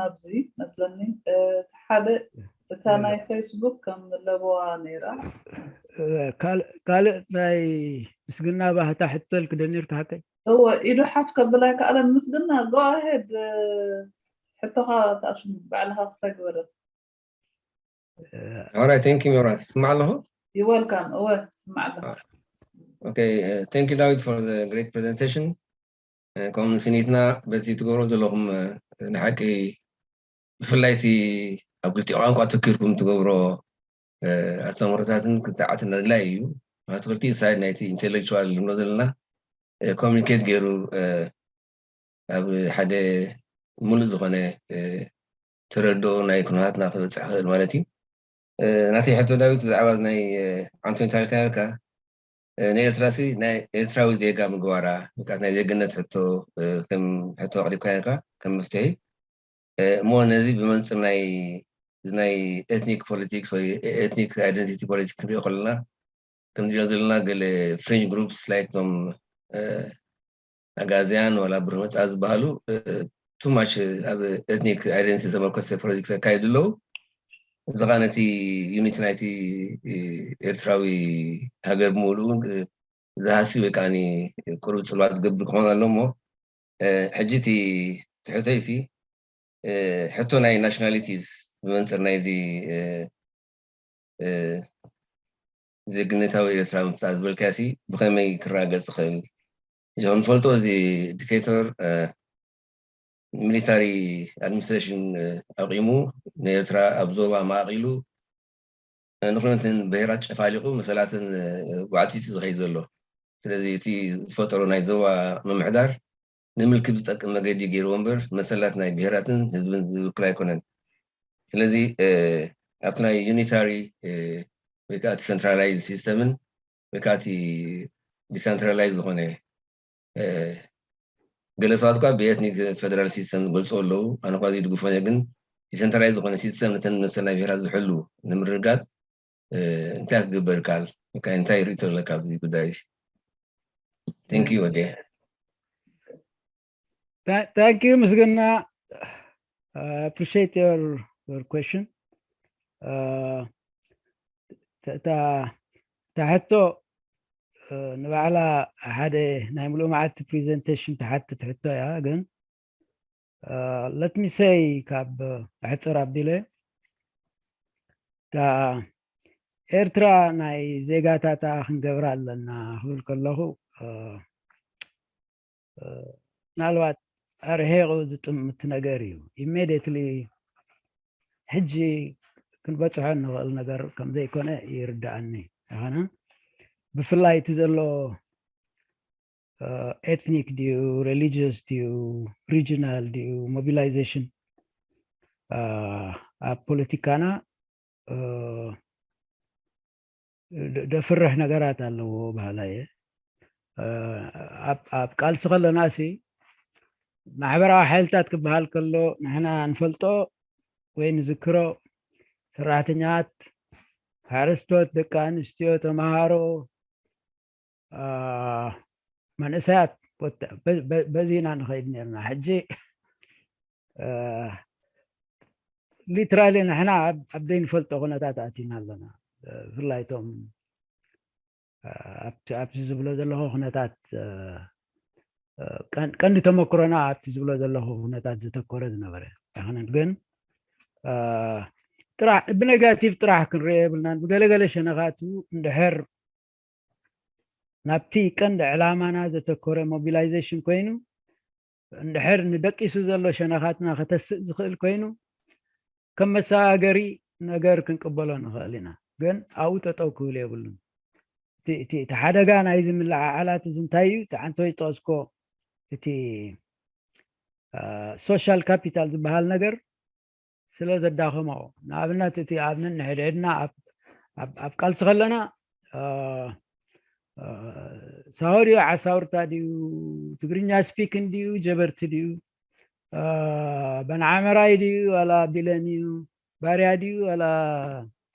ኣብዚ መስለኒ። እቲ ሓደ እታ ናይ ፌስቡክ ከም ለበዋ ነይራ። ካልእ ናይ ምስግና ባህታ ሕቶ ኢልኪ ዶ ነይርኪ ሓቀይ? እወ፣ ኢዱ ሓፍ ከብላ ኣይከኣለን። ምስግና፣ go ahead፣ ሕቶኻ ተኣሽሙ ባዕልኻ ክተግበረ። Alright, thank you ሜሮን። ትስማዕ ኣለኹ? You welcome። እወ፣ ትስማዕ ኣለኹ። Okay, thank you ዳዊት for the great presentation። ከምኡ ስኒትና በቲ ትገብሮ ዘለኹም ንሓቂ ብፍላይ እቲ ኣብ ክልቲኡ ቋንቋ ተኪርኩም ትገብሮ ኣስተምህሮታትን ክትዓትን ኣድላይ እዩ። ኣብቲ ክልቲኡ ሳይድ ናይቲ ኢንቴሌክቹዋል ንብሎ ዘለና ኮሚኒኬት ገይሩ ኣብ ሓደ ሙሉእ ዝኾነ ተረድኦ ናይ ኩነታትና ክበፅሕ ክእል ማለት እዩ። ናተይ ሕቶ ዳዊት ብዛዕባ ናይ ዓንቶኒ ታሪክ ነርካ ንኤርትራ ሲ ናይ ኤርትራዊ ዜጋ ምግባራ ብቃት ናይ ዜግነት ሕቶ ከም ሕቶ ኣቅሪብካ ነርካ ከም መፍትሒ እሞ ነዚ ብመንፅር ናይ ናይ ኤትኒክ ፖለቲክስ ወይ ኤትኒክ ኣይደንቲቲ ፖለቲክስ ንሪኦ ከለና ከምንሪኦ ዘለና ገለ ፍሪንጅ ግሩፕስ ላይክ ዞም ኣጋዝያን ዋላ ብሩህ መፃ ዝበሃሉ ቱማች ኣብ ኤትኒክ ኣይደንቲቲ ዘመርኮሰ ፖለቲክስ ኣካይዱ ኣለዉ። እዚ ከዓ ነቲ ዩኒቲ ናይቲ ኤርትራዊ ሃገር ብምሉኡ ዝሃሲ ወይ ከዓ ቁሩብ ፅልዋ ዝገብር ክኾን ኣሎ እሞ ሕጂ እቲ ትሕቶይ ሲ ሕቶ ናይ ናሽናሊቲስ ብመንፅር ናይዚ ዜግነታዊ ኤርትራ ምፍጣር ዝበልካሲ ብኸመይ ክረጋገፅ ይኽእል? እዚ ክንፈልጦ እዚ ዲክቴተር ሚሊታሪ ኣድሚኒስትሬሽን ኣቂሙ ንኤርትራ ኣብ ዞባ ማእቂሉ ንኩለንትን ብሄራት ጨፋሊቁ መሰላትን ጓዕቲሱ ዝኸይ ዘሎ ስለዚ እቲ ዝፈጠሮ ናይ ዞባ ምምሕዳር ንምልክብ ዝጠቅም መገዲ ገይርዎ እምበር መሰላት ናይ ብሄራትን ህዝብን ዝውክል ኣይኮነን። ስለዚ ኣብቲ ናይ ዩኒታሪ ወይ ከዓ እቲ ሰንትራላይዝ ሲስተምን ወይ ከዓ እቲ ዲሰንትራላይዝ ዝኾነ ገለ ሰባት እኳ ብኤትኒክ ፌደራል ሲስተም ዝገልፁ ኣለዉ። ኣነ እኳ ዝድግፎን እየ፣ ግን ዲሰንትራላይዝ ዝኾነ ሲስተም ነተን መሰል ናይ ብሄራት ዝሕሉ ንምርግጋፅ እንታይ ክግበር ይከኣል? እንታይ ርእቶ ኣለካ ኣብዚ ጉዳይ? Thank you ወዲ። Thank you ምስግና። I appreciate your your question. እታ ሕቶ ንባዕላ ሓደ ናይ ሙሉእ መዓልቲ ፕሪዘንቴሽን ትሓትት ሕቶ እያ። ግን let me say ካብ ኣሕፅር ኣቢለ እታ ኤርትራ ናይ ዜጋታታ ክንገብራ ኣለና ክብል ከለኹ ምናልባት ኣርሒቑ ዝጥምት ነገር እዩ። ኢሜድየትሊ ሕጂ ክንበፅሖ እንኽእል ነገር ከምዘይኮነ ይርዳኣኒ። ይኾነ ብፍላይ እቲ ዘሎ ኤትኒክ ድዩ፣ ሬሊጅስ ድዩ፣ ሪጅናል ድዩ፣ ሞቢላይዜሽን ኣብ ፖለቲካና ደፍርሕ ነገራት ኣለዎ በሃላ እየ። ኣብ ቃልሲ ከለና ሲ ማሕበራዊ ሓይልታት ክበሃል ከሎ ንሕና ንፈልጦ ወይ ንዝክሮ ሰራሕተኛት፣ ሓረስቶት፣ ደቂ ኣንስትዮ፣ ተምሃሮ፣ መንእሰያት በዚ ኢና ንኸይድ ነርና። ሕጂ ሊትራሊ ንሕና ኣብ ዘይንፈልጦ ኩነታት ኣቲና ኣለና። ብፍላይ እቶም ኣብቲ ዝብሎ ዘለኹ ኩነታት ቀንዲ ተመክሮና ኣብቲ ዝብሎ ዘለኹ ኩነታት ዘተኮረ ዝነበረ ኣይኮነን። ግን ጥራሕ ብኔጋቲቭ ጥራሕ ክንሪኦ የብልናን። ብገለገለ ሸነኻቱ እንድሕር ናብቲ ቀንዲ ዕላማና ዘተኮረ ሞቢላይዜሽን ኮይኑ እንድሕር ንደቂሱ ዘሎ ሸነኻትና ከተስእ ዝኽእል ኮይኑ ከም መሰጋገሪ ነገር ክንቅበሎ ንኽእል ኢና። ግን ኣብኡ ጠጠው ክብል የብሉን። እቲ ሓደጋ ናይዚ ምልዓዓላት እዚ እንታይ እዩ? እቲ ዓንቶይ ዝጠቐስኮ እቲ ሶሻል ካፒታል ዝበሃል ነገር ስለ ዘዳኸሞ፣ ንኣብነት እቲ ኣብ ነንሕድሕድና ኣብ ቃልሲ ከለና ሳሆ ድዩ ዓሳውርታ ድዩ ትግርኛ ስፒክን ድዩ ጀበርቲ ድዩ በንዓመራይ ድዩ ዋላ ቢለን እዩ ባርያ ድዩ ዋላ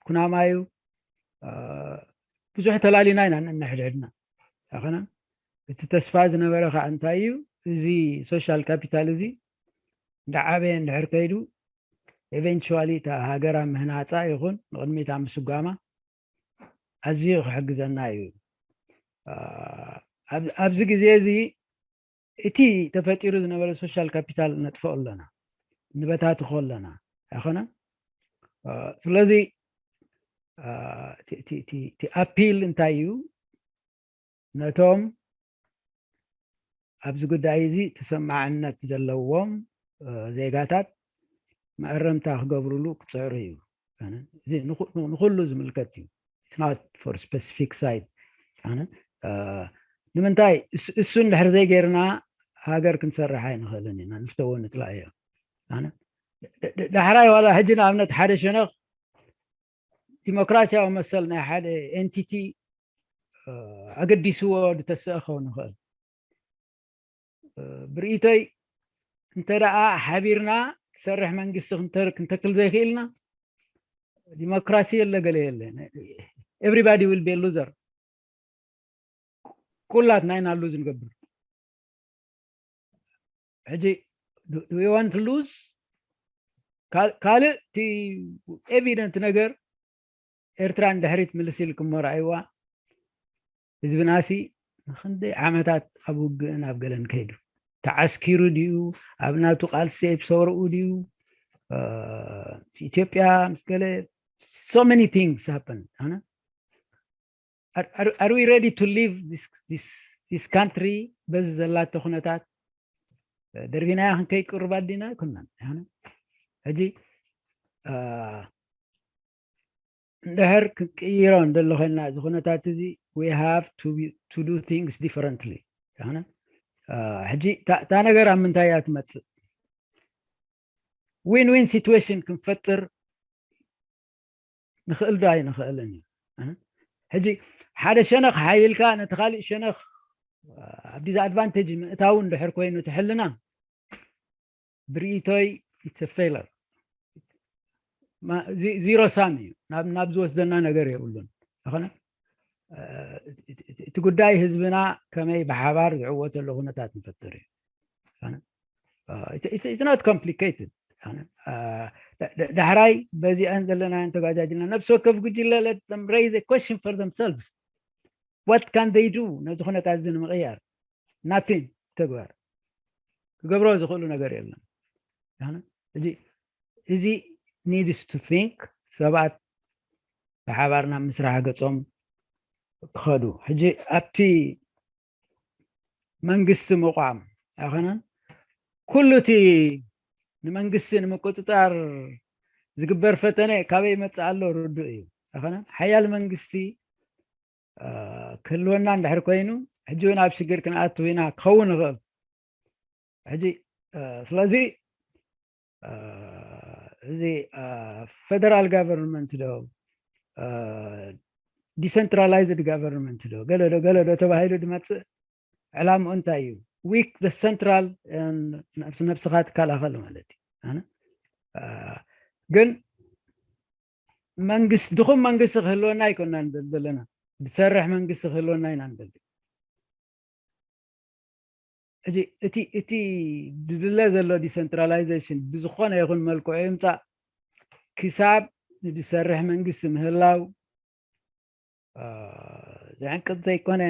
ኩናማ እዩ ብዙሕ ተላሊና ኢና ነንሕድሕድና። ኣኸነ እቲ ተስፋ ዝነበረ ከዓ እንታይ እዩ? እዚ ሶሻል ካፒታል እዚ እንዳዓበየ እንድሕር ከይዱ eventually እታ ሃገር ኣብ ምህናፃ ይኹን ንቕድሚት ኣብ ምስጓማ ኣዝዩ ክሕግዘና እዩ። ኣብዚ ግዜ እዚ እቲ ተፈጢሩ ዝነበረ social capital ነጥፍኦ ኣለና፣ ንበታትኾ ኣለና ኣይኮነን። ስለዚ እቲ appeal እንታይ እዩ? ነቶም ኣብዚ ጉዳይ እዚ ተሰማዕነት ዘለዎም ዜጋታት መእረምታ ክገብርሉ ክፅዕሩ እዩ። እዚ ንኩሉ ዝምልከት እዩ። It's not for specific side። ንምንታይ እሱ እንድሕር ዘይገይርና ሃገር ክንሰርሕ ኣይንኽእልን ኢና። ንፍተዎ ንጥላዮ። ዳሕራይ ዋላ ሕጂ ንኣብነት ሓደ ሸነኽ ዲሞክራሲያዊ መሰል ናይ ሓደ entity ኣገዲስዎ ድተስእ ክኸውን ይኽእል። ብርእይቶይ እንተ ደኣ ሓቢርና ትሰርሕ መንግስቲ ክንተክል ዘይክእልና ዲሞክራሲ የለ ገለ የለ። Everybody will be loser። ኩላትና ኢና lose ንገብር። ሕጂ we want to lose ካልእ እቲ evident ነገር ኤርትራ ንድሕሪት ምልስ ኢልክሞ ረኣይዋ። ህዝብናሲ ንክንደይ ዓመታት ኣብ ውግእን ኣብ ገለን ከይዱ ተዓስኪሩ ድዩ ኣብ ናቱ ቃልሲ ሰውርኡ ድዩ ኢትዮጵያ ምስ ገለ so many things happen ኣነ are, are, are we ready to leave this, this, this country በዚ ዘላቶ ኩነታት ደርቢናያ ክንከይድ ቅሩባት ዲና ኣይኮናን ሕጂ እንድሕር ክንቅይሮ እንደሎ ኮይና እዚ ኩነታት እዚ we have to, to do things differently ሕጂ እታ ነገር ኣብ ምንታይ እያ ትመፅእ win win situation ክንፈጥር ንኽእል ዶ ኣይንኽእልን እዩ ሕጂ ሓደ ሸነኽ ሓይልካ ነቲ ካሊእ ሸነኽ ኣብ disadvantage ምእታው እንድሕር ኮይኑ ትሕልና ብርእይቶይ it's a failure zero sum እዩ ናብ ዝወስደና ነገር የብሉን ኣኸነ እቲ ጉዳይ ህዝብና ከመይ ብሓባር ዝዕወተሉ ኩነታት ንፈጥር እዩ it's not complicated ዳሕራይ በዚአን ዘለናየን ተጓጃጅልና ነብሲ ወከፍ ጉጅለ let them raise a question for themselves what can they do ነዚ ኩነታት እዚ ንምቕያር nothing ተግባር ክገብሮ ዝኽእሉ ነገር የለን እዚ needs to think ሰባት ብሓባር ናብ ምስራሕ ገጾም ክኸዱ ሕጂ ኣብቲ መንግስቲ ምቋም ኣይኮነን ኩሉ እቲ ንመንግስቲ ንምቁፅፃር ዝግበር ፈተነ ካበይ ይመፅእ ኣሎ ርዱእ እዩ ኣይኮነን ሓያል መንግስቲ ክህልወና እንድሕር ኮይኑ ሕጂ እውን ኣብ ሽግር ክንኣትው ኢና ክኸውን ንኽእል ሕጂ ስለዚ እዚ federal government ዶ decentralized government ዶ ገለ ዶ ገለ ዶ ተባሂሉ ዝመፅእ ዕላምኡ እንታይ እዩ weak the central ነብስኻ ትከላኸል ማለት እዩ ግን መንግስቲ ድኹም መንግስቲ ክህልወና ኣይኮና ንደሊ ዘለና ዝሰርሕ መንግስቲ ክህልወና ኢና ንደሊ ሕጂ እቲ እቲ ዝድለ ዘሎ decentralization ብዝኾነ ይኹን መልክዑ ይምፃእ ክሳብ ንዝሰርሕ መንግስቲ ምህላው ዘዕንቅፅ ዘይኮነ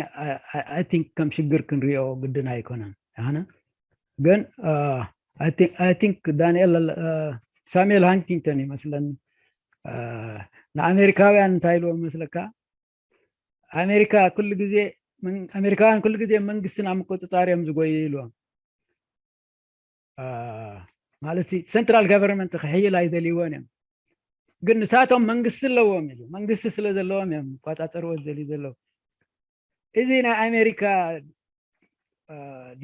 I think ከም ሽግር ክንሪኦ ግድን ኣይኮነን ኣነ ግን I think ዳንኤል ሳሙኤል ሃንቲንግተን ይመስለኒ ንኣሜሪካውያን እንታይ ኢልዎም መስለካ ኣሜሪካ ኩሉ ግዜ ኣሜሪካውያን ኩሉ ግዜ መንግስቲ ናብ ምቁፅፃር እዮም ዝጎዩ ኢልዎም ማለት central government ክሕይል ኣይደልይዎን እዮም ግን ንሳቶም መንግስቲ ኣለዎም ኢሉ መንግስቲ ስለ ዘለዎም እዮም ቋፃፀርዎ ዝደልዩ ዘለዉ እዚ ናይ ኣሜሪካ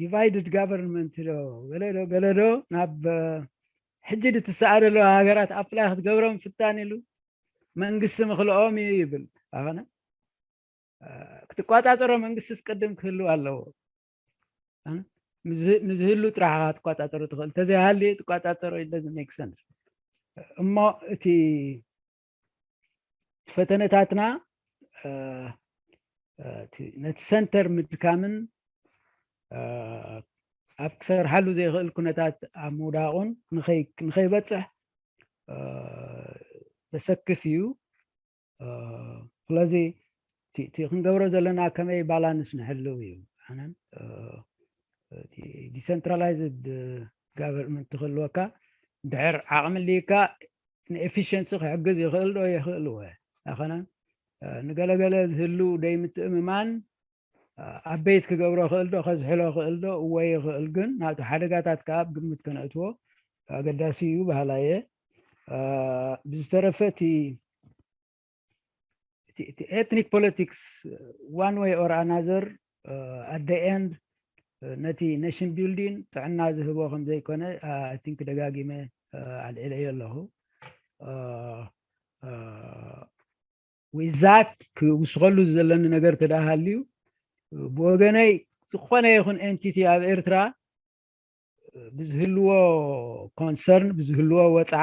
divided government ዶ ገለዶ ገለዶ ናብ ሕጂ ድትሰኣ ዘለዋ ሃገራት ኣፕላይ ክትገብሮም ፍታን ኢሉ መንግስቲ ምክልኦም እዩ ይብል ኣነ ክትቋፃፀሮ መንግስቲ ስቀድም ክህልው ኣለዎ ንዝህሉ ጥራሕ ክትቋፃፀሮ ትኽእል ተዘይሃልዩ ትቋፃፀሮ doesn't make sense እሞ እቲ ፈተነታትና ነቲ ሰንተር ምድካምን ኣብ ክሰርሓሉ ዘይኽእል ኩነታት ኣብ ምውዳቑን ንኸይበፅሕ ዘሰክፍ እዩ። ስለዚ እቲ ክንገብሮ ዘለና ከመይ ባላንስ ንሕልው እዩ። ኣነ ዲሰንትራላይዝድ ጋቨርንመንት ክህልወካ፣ ድሕር ዓቕሚ ሊካ ንኤፊሽንሲ ክሕግዝ ይኽእል ዶ ይኽእል ወ ኣኸነ ንገለገለ ዝህሉ ደይ ምትእምማን ኣበይት ክገብሮ ክእል ዶ ከዝሕሎ ክእል ዶ እወ ይኽእል፣ ግን ናቱ ሓደጋታት ከዓ ኣብ ግምት ከነእትዎ ኣገዳሲ እዩ በሃላ እየ። ብዝተረፈ እቲ ኤትኒክ ፖለቲክስ ዋን ወይ ኦር ኣናዘር ኣደ ኤንድ ነቲ ኔሽን ቢልዲን ጥዕና ዝህቦ ከም ዘይኮነ ቲንክ ደጋጊመ ኣልዒለዮ ኣለኹ። ዊዛት ክውስኸሉ ዘለኒ ነገር ተዳሃልዩ ብወገነይ ዝኾነ ይኹን ኤንቲቲ ኣብ ኤርትራ ብዝህልዎ ኮንሰርን ብዝህልዎ ወፅዓ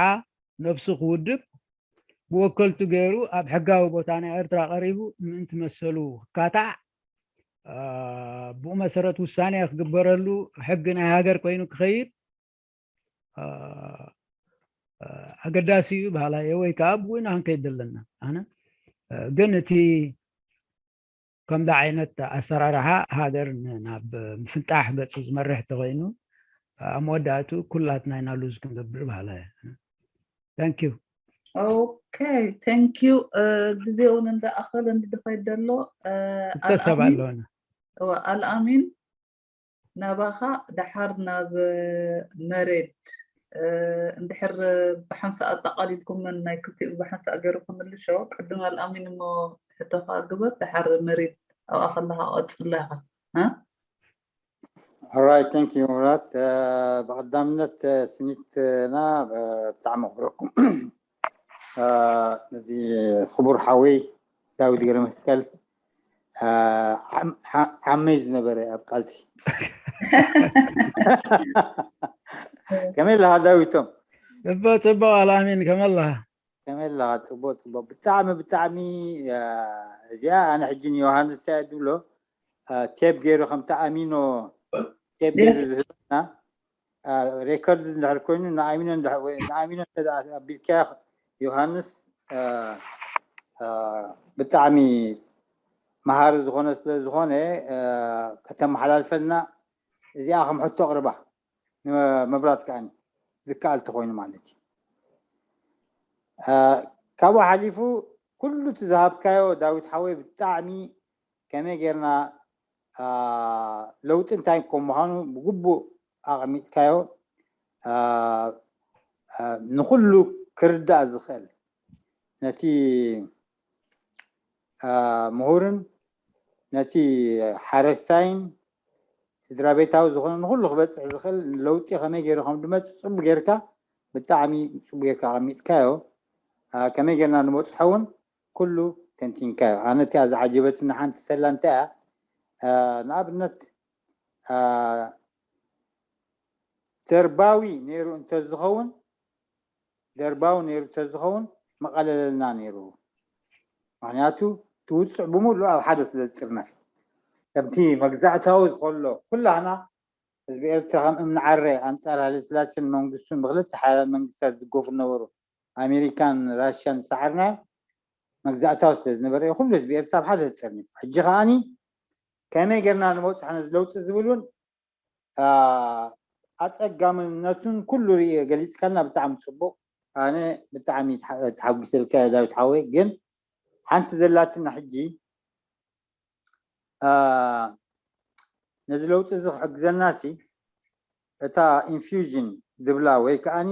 ነብሱ ክውድብ ብወከልቱ ገይሩ ኣብ ሕጋዊ ቦታ ናይ ኤርትራ ቀሪቡ ምእንቲ መሰሉ ክካታዕ ብኡ መሰረት ውሳኔ ክግበረሉ ሕጊ ናይ ሃገር ኮይኑ ክኸይድ ኣገዳሲ እዩ በሃላ እየ። ወይ ከዓ ብኡ ኢና ክንከይድ ዘለና ኣነ ግን እቲ ከምዚ ዓይነት ኣሰራርሓ ሃገር ናብ ምፍንጣሕ ገፁ ዝመርሕ ተኮይኑ ኣብ መወዳእቱ ኩላትና ኢና ሉዝ ክንገብር በሃላ እየ። Thank you። Okay, thank you። ግዜ እውን እንዳኣኸለ እንድኸይድ ዘሎ ክልተ ሰብ ኣለና። ኣልኣሚን ናባኻ ደሓር ናብ መሬድ እንድሕር ብሓምሳ ኣጠቓሊልኩም ናይ ክልቲኡ ብሓምሳ ገይሩ ክምልሾ ቅድም ኣልኣሚን እሞ ሕቶኻ ግበር ደሓር መሬድ ኣብኣ ከለኻ ቀፅላ ኢኻ። Alright, thank you ሙራት። ብቐዳምነት ስኒትና ብጣዕሚ ክብረኩም ነዚ ክቡር ሓወይ ዳዊት ገረመስቀል ዓመይ ዝነበረ ኣብ ቃልሲ ከመይ ኣለኻ ዳዊቶም? ጽቡቅ ጽቡቅ ኣልኣሚን ከመይ ኣለኻ? ከመይ ኣለኻ? ጽቡቅ ጽቡቅ ብጣዕሚ ብጣዕሚ እዚኣ ኣነ ሕጂ ንዮሃንስ እንታይ ድብሎ ቴፕ ገይሩ ከምቲ ኣሚኖ ቴፕ ገይሩ ዝህበና ሬከርድ እንድሕር ኮይኑ ንኣሚኖ ንኣሚኖ ኣቢልካዮ ዮሃንስ ብጣዕሚ መሃሪ ዝኾነ ስለ ዝኾነ ከተመሓላልፈልና እዚኣ ከም ሕቶ ኣቕርባ ንመብራት ከኣ ዝከኣል ተኾይኑ ማለት እዩ። ካብኡ ሓሊፉ ኩሉ እቲ ዝሃብካዮ ዳዊት ሓወይ ብጣዕሚ ከመይ ጌርና ለውጢ እንታይ ከም ምዃኑ ብግቡእ ኣቐሚጥካዮ ንኹሉ ክርዳእ ዝኽእል ነቲ ምሁርን ነቲ ሓረስታይን ስድራ ቤታዊ ዝኾነ ንኹሉ ክበፅሕ ዝኽእል ለውጢ ከመይ ገይሩ ከም ድመፅእ ፅቡ ጌርካ ብጣዕሚ ፅቡ ጌርካ ኣቐሚጥካዮ። ከመይ ጌርና ንበፅሖ እውን ኩሉ ተንቲንካዮ። ኣነ እቲኣ ዝዓጀበትኒ ሓንቲ ሰላ እንታይ እያ ንኣብነት ደርባዊ ነይሩ እንተዝኸውን ደርባዊ ነይሩ እንተዝኸውን መቐለለልና ነይሩ። ምክንያቱ እቲ ውፅዕ ብምሉእ ኣብ ሓደ ስለ ዝፅርነፍ ከምቲ መግዛእታዊ ዝኸሎ ኩላህና ህዝቢ ኤርትራ ከም እምኒ ዓረ ኣንፃር ሃይለስላሴን መንግስቱን ብክልተ ሓያል መንግስታት ዝገፉ ዝነበሩ ኣሜሪካን ራሽያን ዝሰዓርናዮ መግዛእታዊ ስለ ዝነበረ እዩ ኩሉ ህዝቢ ኤርትራ ኣብ ሓደ ተፀርኒፉ። ሕጂ ከዓኒ ከመይ ጌርና ንመውፅሕ ነዚ ለውጢ ዝብል እውን ኣፀጋምነቱን ኩሉ ርኢ ገሊፅካልና ብጣዕሚ ፅቡቅ። ኣነ ብጣዕሚ ተሓጒሰልካ ዳዊት ሓወይ። ግን ሓንቲ ዘላትና ሕጂ ነዚ ለውጢ እዚ ክሕግዘና ሲ እታ ኢንፊውዥን ዝብላ ወይ ከዓኒ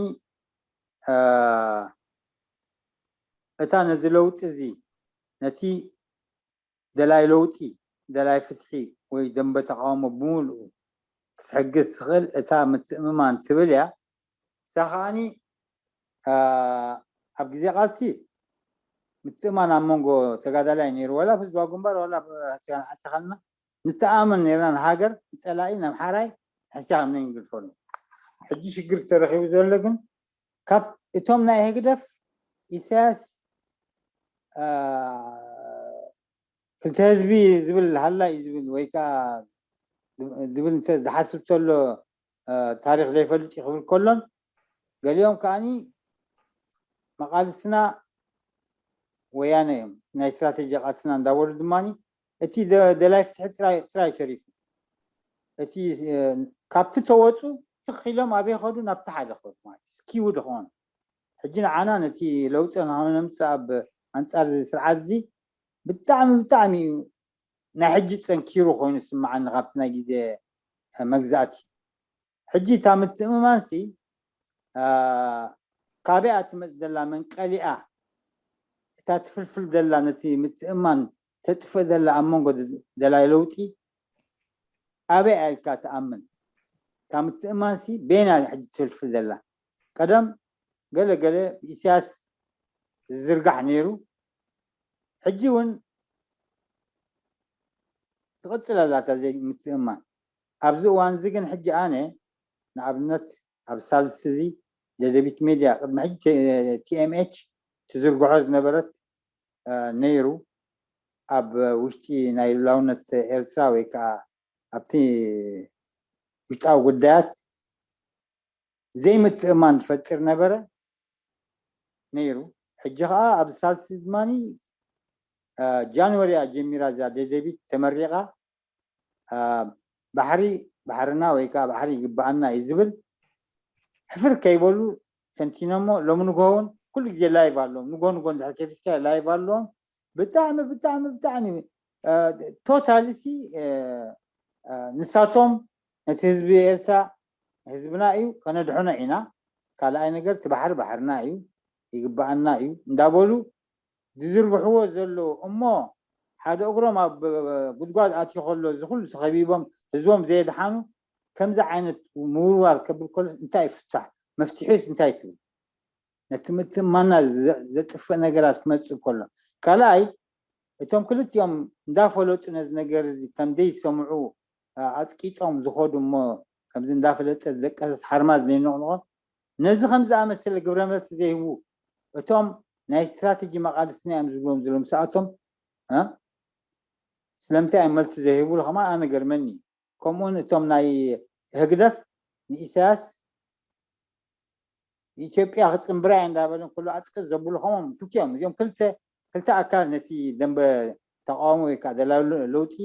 እታ ነዚ ለውጢ እዚ ነቲ ደላይ ለውጢ ደላይ ፍትሒ ወይ ደንበ ተቃውሞ ብምልኡ ክትሕግዝ ትኽእል እታ ምትእምማን ትብል እያ። እሳ ከዓኒ ኣብ ግዜ ቃልሲ ምትእምማን ኣብ መንጎ ተጋዳላይ ነይሩ ዋላ ህዝባዊ ግንባር ዋላ ህፅያን ሓሰኻልና ንተኣምን ነርና ንሃገር ንፀላኢ ነምሓራይ ሕስያ ከም ነይንግድፈሉ። ሕጂ ሽግር ተረኺቡ ዘሎ ግን ካብ እቶም ናይ ህግደፍ ኢሳያስ ክልተ ህዝቢ ዝብል ሃላ እዩ ዝብል ወይ ከዓ ዝብል ዝሓስብ ተሎ ታሪክ ዘይፈልጥ እዩ ክብል ከሎን ገሊኦም ከዓኒ መቓልስና ወያነ እዮም፣ ናይ ስትራቴጂ ቃልስና እንዳበሉ ድማ እቲ ደ- ደላይ ፍትሒ ጥራይ ጥራይ ተሪፉ። እቲ እ፣ ካብቲ ተወፁ ትኽ ኢሎም ኣበይ ኸዱ? ናብቲ ሓደ ኸዱ ማለት እዩ። ስኪውድ ኾኑ። ሕጂ ንዓና ነቲ ለውጢ ንኸነምፅእ ኣብ ኣንፃር እዚ ስርዓት እዚ ብጣዕሚ ብጣዕሚ እዩ ናይ ሕጂ ፀንኪሩ ኮይኑ ዝስምዓኒ ካብቲ ናይ ግዜ መግዛእቲ። ሕጂ እታ ምትእምማንሲ አ፣ ካበይኣ ትመፅእ ዘላ መንቀሊኣ እታ ትፍልፍል ዘላ ነቲ ምትእማን ተጥፍእ ዘላ ኣብ መንጎ ደላይ ለውጢ ኣበይ ኢልካ ትኣምን? እታ ምትእማንሲ በይና ሕጂ ትፍልፍል ዘላ ቀደም ገለ ገለ ብኢሳያስ ዝዝርጋሕ ነይሩ። ሕጂ እውን ትቕፅል ኣላ እታ ዘይምትእማን። ኣብዚ እዋን እዚ ግን ሕጂ ኣነ ንኣብነት ኣብ ሳልስቲ እዚ ደደቢት ሜድያ ቅድሚ ሕጂ ቲኤምኤች ትዝርግሖ ዝነበረት እ፣ ነይሩ ኣብ ውሽጢ ናይ ልኡላውነት ኤርትራ ወይ ከዓ ኣብቲ ውሽጣዊ ጉዳያት ዘይምትእማን ዝፈጥር ነበረ ነይሩ። ሕጂ ከዓ ኣብ ሳልስቲ ዝማኒ እ፣ ጃንዋሪ እያ ጀሚራ እዛ ደደቢት ተመሪቓ እ፣ ባሕሪ ባሕርና ወይ ከዓ ባሕሪ ይግባኣና እዩ ዝብል ሕፍር ከይበሉ ተንቲኖሞ። ሎሚ ንግሆ እውን ኩሉ ግዜ ላይቭ ኣለዎም። ንግሆ ንግሆ እንድሕር ከፊትካ ላይቭ ኣለዎም። ብጣዕሚ ብጣዕሚ ብጣዕሚ ቶታሊ ሲ እ፣ እ፣ ንሳቶም ነቲ ህዝቢ ኤርትራ ህዝብና እዩ፣ ከነድሕኖ ኢና። ካልኣይ ነገር እቲ ባሕሪ ባሕርና እዩ፣ ይግባኣና እዩ እንዳበሉ ዝዝርግሕዎ ዘለዉ እሞ ሓደ እግሮም ኣብ ጉድጓድ ኣትዩ ከሎ እዚ ኩሉ ተኸቢቦም ህዝቦም ዘየድሓኑ ከምዚ ዓይነት ምውርዋር ከብል ከሎ እንታይ እዩ ፍታሕ? መፍትሒስ እንታይ ትብል? ነቲ ምትእምማንና ዘ- ዘጥፍእ ነገራት ክመፅእ ከሎ ካልኣይ እቶም ክልቲኦም እንዳፈለጡ ነዚ ነገር እዚ ከም ዘይሰምዑ ኣ- ኣፅቂጦም ዝኸዱ እሞ ከምዚ እንዳፈለጠ ዝደቀሰስ ሓርማዝ ዘይነቕንቖ ነዚ ከም ዝኣመሰለ ግብረ መልሲ ዘይህቡ እቶም ናይ ስትራተጂ መቓልስትና እዮም ዝብሎም ዘለዉ ምስኣቶም እ? ስለምንታይ እዮም መልሲ ዘይህቡ ከማ ኣነ ገርመኒ ከምኡውን እቶም ናይ ህግደፍ ንኢሳያስ ንኢትዮጵያ ክፅምብራ እየ እንዳበለን ኩሉ ኣፅቅጥ ዘብሉ ከምኦም ክልቲኦም እዚኦም ክልተ ክልተ ኣካል ነቲ ደንበ ተቃውሞ ወይ ከዓ ደላሉ ለውጢ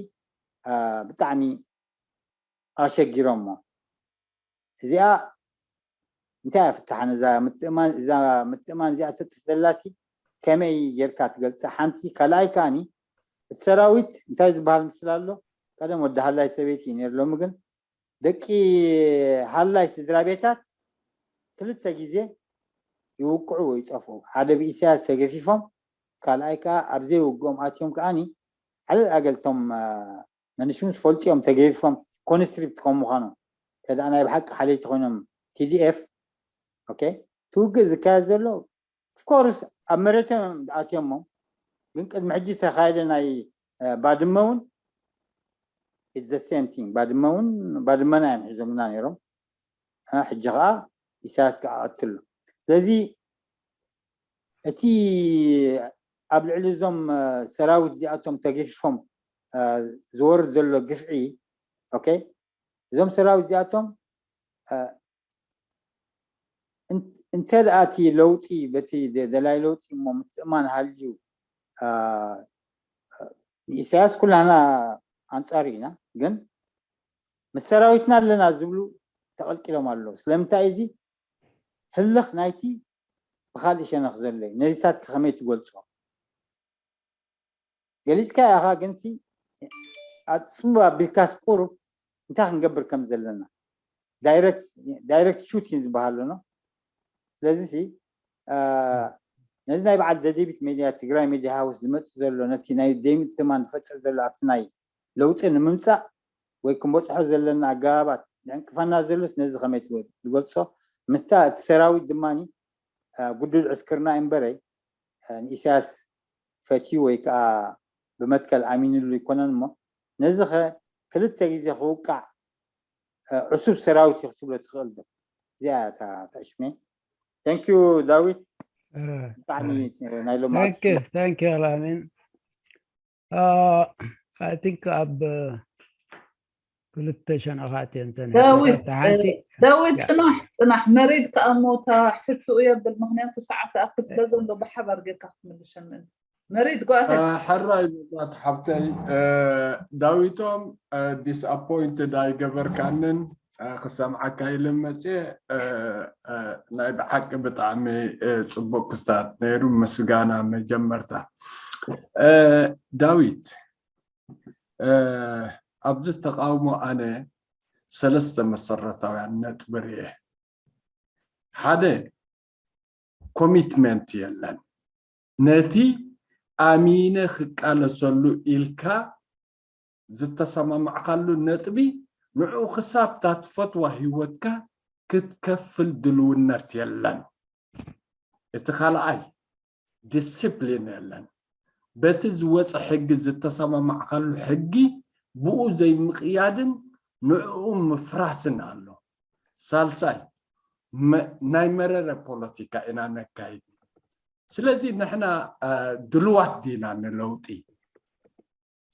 ኣ፣ ብጣዕሚ ኣሸጊሮሞ እዚኣ እንታይ ኣፍታሓን እዛ ምትእማን እዛ ምትእማን እዚኣ ተጥፍ ዘላሲ ከመይ ጌርካ ትገልፃ ሓንቲ ካልኣይ ከዓኒ እቲ ሰራዊት እንታይ ዝበሃል ምስል ኣሎ ቀደም ወዲ ሃላይ ሰበይቲ እዩ ነይሩ ሎሚ ግን ደቂ ሃላይ ስድራ ቤታት ክልተ ግዜ ይውቅዑ ወይ ይጠፍኡ ሓደ ብኢሳያስ ተገፊፎም ካልኣይ ከዓ ኣብዘይ ውግኦም ኣትዮም ከዓኒ ዓለል ኣገልቶም መንሽም ዝፈልጡ እዮም ተገፊፎም ኮንስትሪክት ከም ምዃኑ ተዳ ናይ ብሓቂ ሓለይቲ ኮይኖም ቲዲኤፍ ትውግእ ዝካየድ ዘሎ ኦፍኮርስ ኣብ መሬቶም ኣትዮሞ ግን ቅድሚ ሕጂ ዝተካየደ ናይ ባድመ እውን ዘ ሴም ቲንግ ባድመ እውን ባድመና እዮም ሒዞምና ነይሮም ሕጂ ከዓ ኢሳያስ ከዓ ኣትሎ ስለዚ እቲ ኣብ ልዕሊ እዞም ሰራዊት እዚኣቶም ተገፊፎም ዝወርድ ዘሎ ግፍዒ ኦኬ እዞም ሰራዊት እዚኣቶም እንተ ደኣ እቲ ለውጢ በቲ ደላይ ለውጢ እሞ ምትእማን ሃልዩ ንኢሳያስ ኩላህና ኣንጻሩ ኢና ግን ምስ ሰራዊትና ኣለና ዝብሉ ተቐልቂሎም ኣለዉ ስለምንታይ እዚ ህልኽ ናይቲ ብካልእ ሸነኽ ዘሎ እዩ ነዚታት ከመይ ትገልጾ ገሊጽካ ኢኻ ግንሲ ኣጽቡ ኣቢልካስ ቁሩብ እንታይ ክንገብር ከም ዘለና ዳይሬክት ሹቲን ዝበሃል ኣለኖ ስለዚ ነዚ ናይ በዓል ደደቢት ሜድያ ትግራይ ሜድያ ሃውስ ዝመፅእ ዘሎ ነቲ ናይ ደይምትማን ዝፈጥር ዘሎ ኣብቲ ናይ ለውጢ ንምምፃእ ወይ ክንበፅሖ ዘለና ኣገባባት ዝዕንቅፈና ዘሎስ ነዚ ከመይ ትገልፆ ምስታ እቲ ሰራዊት ድማ ጉዱል ዕስክርና እምበረይ ንኢሳያስ ፈትዩ ወይ ከዓ ብመትከል ኣሚንሉ ይኮነን እሞ ነዚ ከ ክልተ ግዜ ክውቃዕ ዕሱብ ሰራዊት እዩ ክትብሎ ትኽእል ዶ እዚኣ እታ ሽሜ thank you ዳዊት ብጣዕሚ ናይ ሎም thank you ኣላሚን I think ኣብ ክልተ ሸነኻት እየን እተን ዳዊት ሕቶታት። ሓንቲ ዳዊት ያ። ጽናሕ ጽናሕ መሬድ ክኣሞታ ሕትኡ የብል፣ ምክንያቱ ሰዓት ተኣክል ስለ ዘሎ ብሓባር ጌርካ ክትምልሸን ምእንቲ። መሬድ ጓተ ሕራይ መጓት ሓብተይ። ዳዊቶም፣ ዲስኣፖይንትድ ኣይገበርካንን። ክሰምዓካ ኢለ መፅየ። ናይ ብሓቂ ብጣዕሚ ፅቡቅ ክስታት ነይሩ። ምስጋና መጀመርታ። ዳዊት፣ ኣብዚ ተቃውሞ ኣነ ሰለስተ መሰረታውያን ነጥቢ ርየ። ሓደ፣ ኮሚትመንት የለን። ነቲ ኣሚነ ክቃለሰሉ ኢልካ ዝተሰማማዕካሉ ነጥቢ ንዕኡ ክሳብ እታ ትፈትዋ ህይወትካ ክትከፍል ድልውነት የለን። እቲ ካልኣይ፣ ዲስፕሊን የለን። በቲ ዝወፀ ሕጊ ዝተሰማማዕካሉ ሕጊ ብኡ ዘይምቕያድን ንዕኡ ምፍራስን ኣሎ። ሳልሳይ፣ ናይ መረረ ፖለቲካ ኢና ነካይድ። ስለዚ ንሕና ድልዋት ዲና ንለውጢ?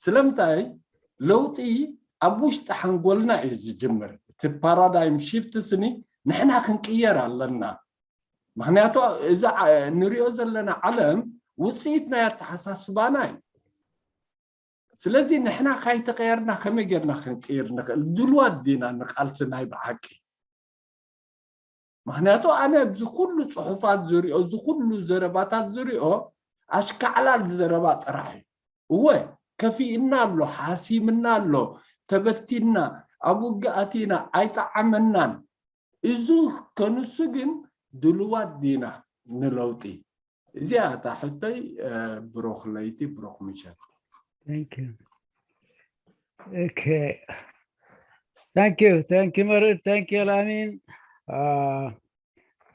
ስለምንታይ? ለውጢ ኣብ ውሽጢ ሓንጎልና እዩ ዝጅምር። እቲ ፓራዳይም ሺፍት ስኒ ንሕና ክንቅየር ኣለና። ምክንያቱ እዚ ንሪኦ ዘለና ዓለም ውፅኢት ናይ ኣተሓሳስባና እዩ። ስለዚ ንሕና ካይተቀየርና ከመይ ጌርና ክንቅይር ንኽእል? ድልዋት ዲና ንቃልሲ ናይ ብሓቂ? ምክንያቱ ኣነ ኣብዚ ኩሉ ፅሑፋት ዝሪኦ፣ እዚ ኩሉ ዘረባታት ዝሪኦ ኣሽካዕላል ዘረባ ጥራሕ እዩ። እወ፣ ከፊእና ኣሎ፣ ሓሲምና ኣሎ፣ ተበቲንና፣ ኣብ ውግእ ኣቲና፣ ኣይጠዓመናን። እዚ ከንሱ ግን ድልዋት ዲና ንለውጢ? እዚኣ እታ ሕቶይ። ብሩኽ ለይቲ፣ ብሩኽ ምሸት። Thank you. ኦኬ። Thank you. Thank you መርድ። Thank you ኣልኣሚን።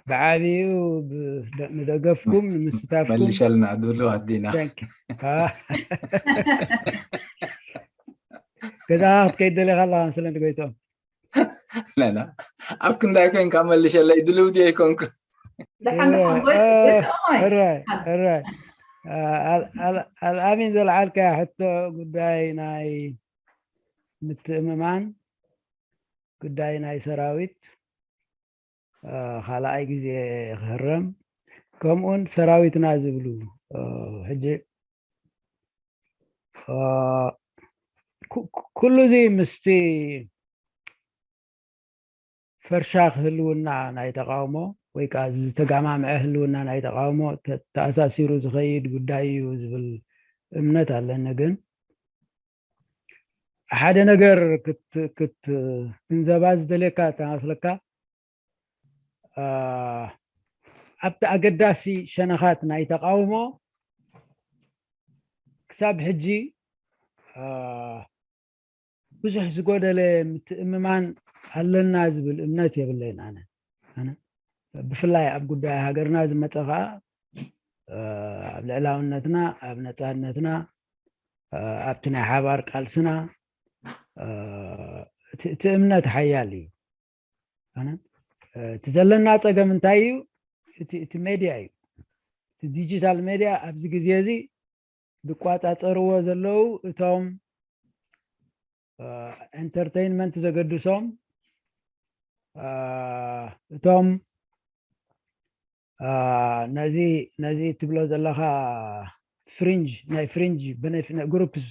ብዓብዩ ንደገፍኩም ንምስታፍኩም መልሸልና ድሉ ኣዲና። ገዛ ክትከይድ ደሊኻ ኣለኻ መስለኒ ጎይቶም። ለና ኣብ ክንዳይ ኮንካ መልሸለይ፣ ድልውቲ ኣይኮንኩ። ደሓን ደሓን ጎይ ሕራይ ሕራይ። ኣልኣሚን ዘልዓልካ ሕቶ ጉዳይ ናይ ምትእምማን፣ ጉዳይ ናይ ሰራዊት ካልኣይ ግዜ ክህረም፣ ከምኡውን ሰራዊትና ዝብሉ ሕጂ ኩሉ እዚ ምስቲ ፈርሻ ክህልውና ናይ ተቃውሞ ወይ ከዓ ዝተጋማምዐ ህልውና ናይ ተቃውሞ ተኣሳሲሩ ዝኸይድ ጉዳይ እዩ ዝብል እምነት ኣለኒ። ግን ሓደ ነገር ክትግንዘባ ዝደልየካ ተመስለካ ኣብቲ ኣገዳሲ ሸነኻት ናይ ተቃውሞ ክሳብ ሕጂ ብዙሕ ዝጎደለ ምትእምማን ኣለና ዝብል እምነት የብለይን። ኣነ ብፍላይ ኣብ ጉዳይ ሃገርና ዝመፀ ከዓ ኣብ ልዕላውነትና፣ ኣብ ነፃነትና፣ ኣብቲ ናይ ሓባር ቃልስና እቲ እምነት ሓያል እዩ። እቲ ዘለና ፀገም እንታይ እዩ? እቲ ሜድያ እዩ። እቲ ዲጂታል ሜድያ ኣብዚ ግዜ እዚ ዝቋፃፀርዎ ዘለዉ እቶም ኢንተርቴይንመንት ዘገድሶም፣ እቶም ነዚ ነዚ ትብሎ ዘለኻ ፍሪንጅ ናይ ፍሪንጅ ግሩፕስ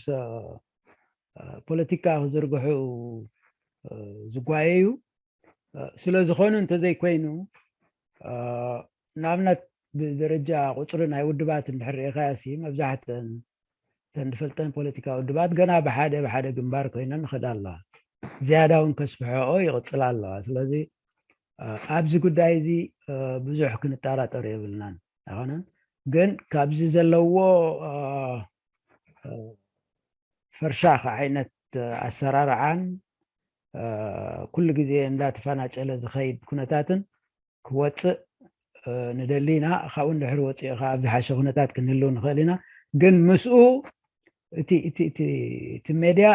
ፖለቲካ ክዝርግሑ ዝጓየዩ ስለ ዝኾኑ እንተዘይኮይኑ፣ ንኣብነት ብደረጃ ቁፅሪ ናይ ውድባት እንድሕር ርኢኻዮ ሲ መብዛሕትአን እተን ዝፈልጠን ፖለቲካዊ ውድባት ገና ብሓደ ብሓደ ግንባር ኮይነን ይኸዳ ኣለዋ። ዝያዳ እውን ከስፍሐኦ ይቕፅላ ኣለዋ። ስለዚ ኣብዚ ጉዳይ እዚ ብዙሕ ክንጠራጠር የብልናን። ኣይኮነን ግን ካብዚ ዘለዎ ፈርሻ ዓይነት ኣሰራርዓን ኩሉ ግዜ እንዳተፈናጨለ ዝኸይድ ኩነታትን ክወፅእ ንደሊ ኢና። ካብኡ እንድሕር ወፂኡ ከዓ ኣብ ዝሓሸ ኩነታት ክንህልው ንኽእል ኢና። ግን ምስኡ እቲ ሜድያ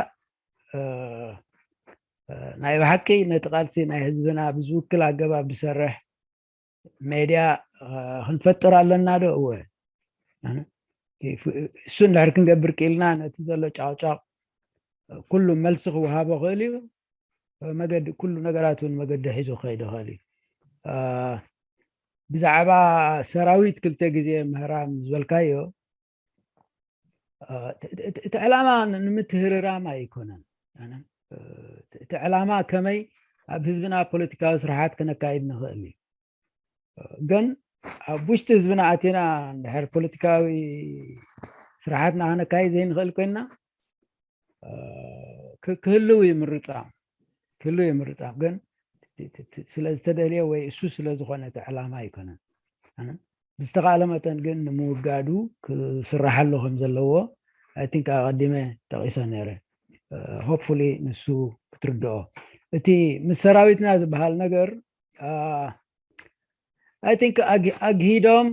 ናይ ብሓቂ ነቲ ቃልሲ ናይ ህዝብና ብዝውክል ኣገባብ ዝሰርሕ ሜድያ ክንፈጥር ኣለና ዶ? እወ። እሱ እንድሕር ክንገብር ክኢልና ነቲ ዘሎ ጫቕጫቕ ኩሉ መልሲ ክወሃቦ ክእል እዩ። መገዲ፣ ኩሉ ነገራት እውን መገዲ ሒዙ ክኸይድ ይኽእል እዩ። ብዛዕባ ሰራዊት ክልተ ግዜ ምህራም ዝበልካዮ፣ እቲ ዕላማ ንምትህርራም ኣይኮነን። እቲ ዕላማ ከመይ ኣብ ህዝብና ፖለቲካዊ ስርሓት ክነካይድ ንኽእል እዩ። ግን ኣብ ውሽጢ ህዝብና ኣቲና እንድሕር ፖለቲካዊ ስርሓትና ክነካይድ ዘይንኽእል ኮይንና፣ ክህልው ይምርጻ፣ ክህልው ይምርጻ። ግን ስለ ዝተደልየ ወይ እሱ ስለ ዝኾነ እቲ ዕላማ ኣይኮነን። ብዝተኻእለ መጠን ግን ንምውጋዱ ክስራሓሉ ከም ዘለዎ፣ I think፣ ኣቐዲመ ጠቒሰ ነይረ። Hopefully ንሱ ክትርድኦ። እቲ ምስ ሰራዊትና ዝበሃል ነገር፣ I think፣ ኣግሂዶም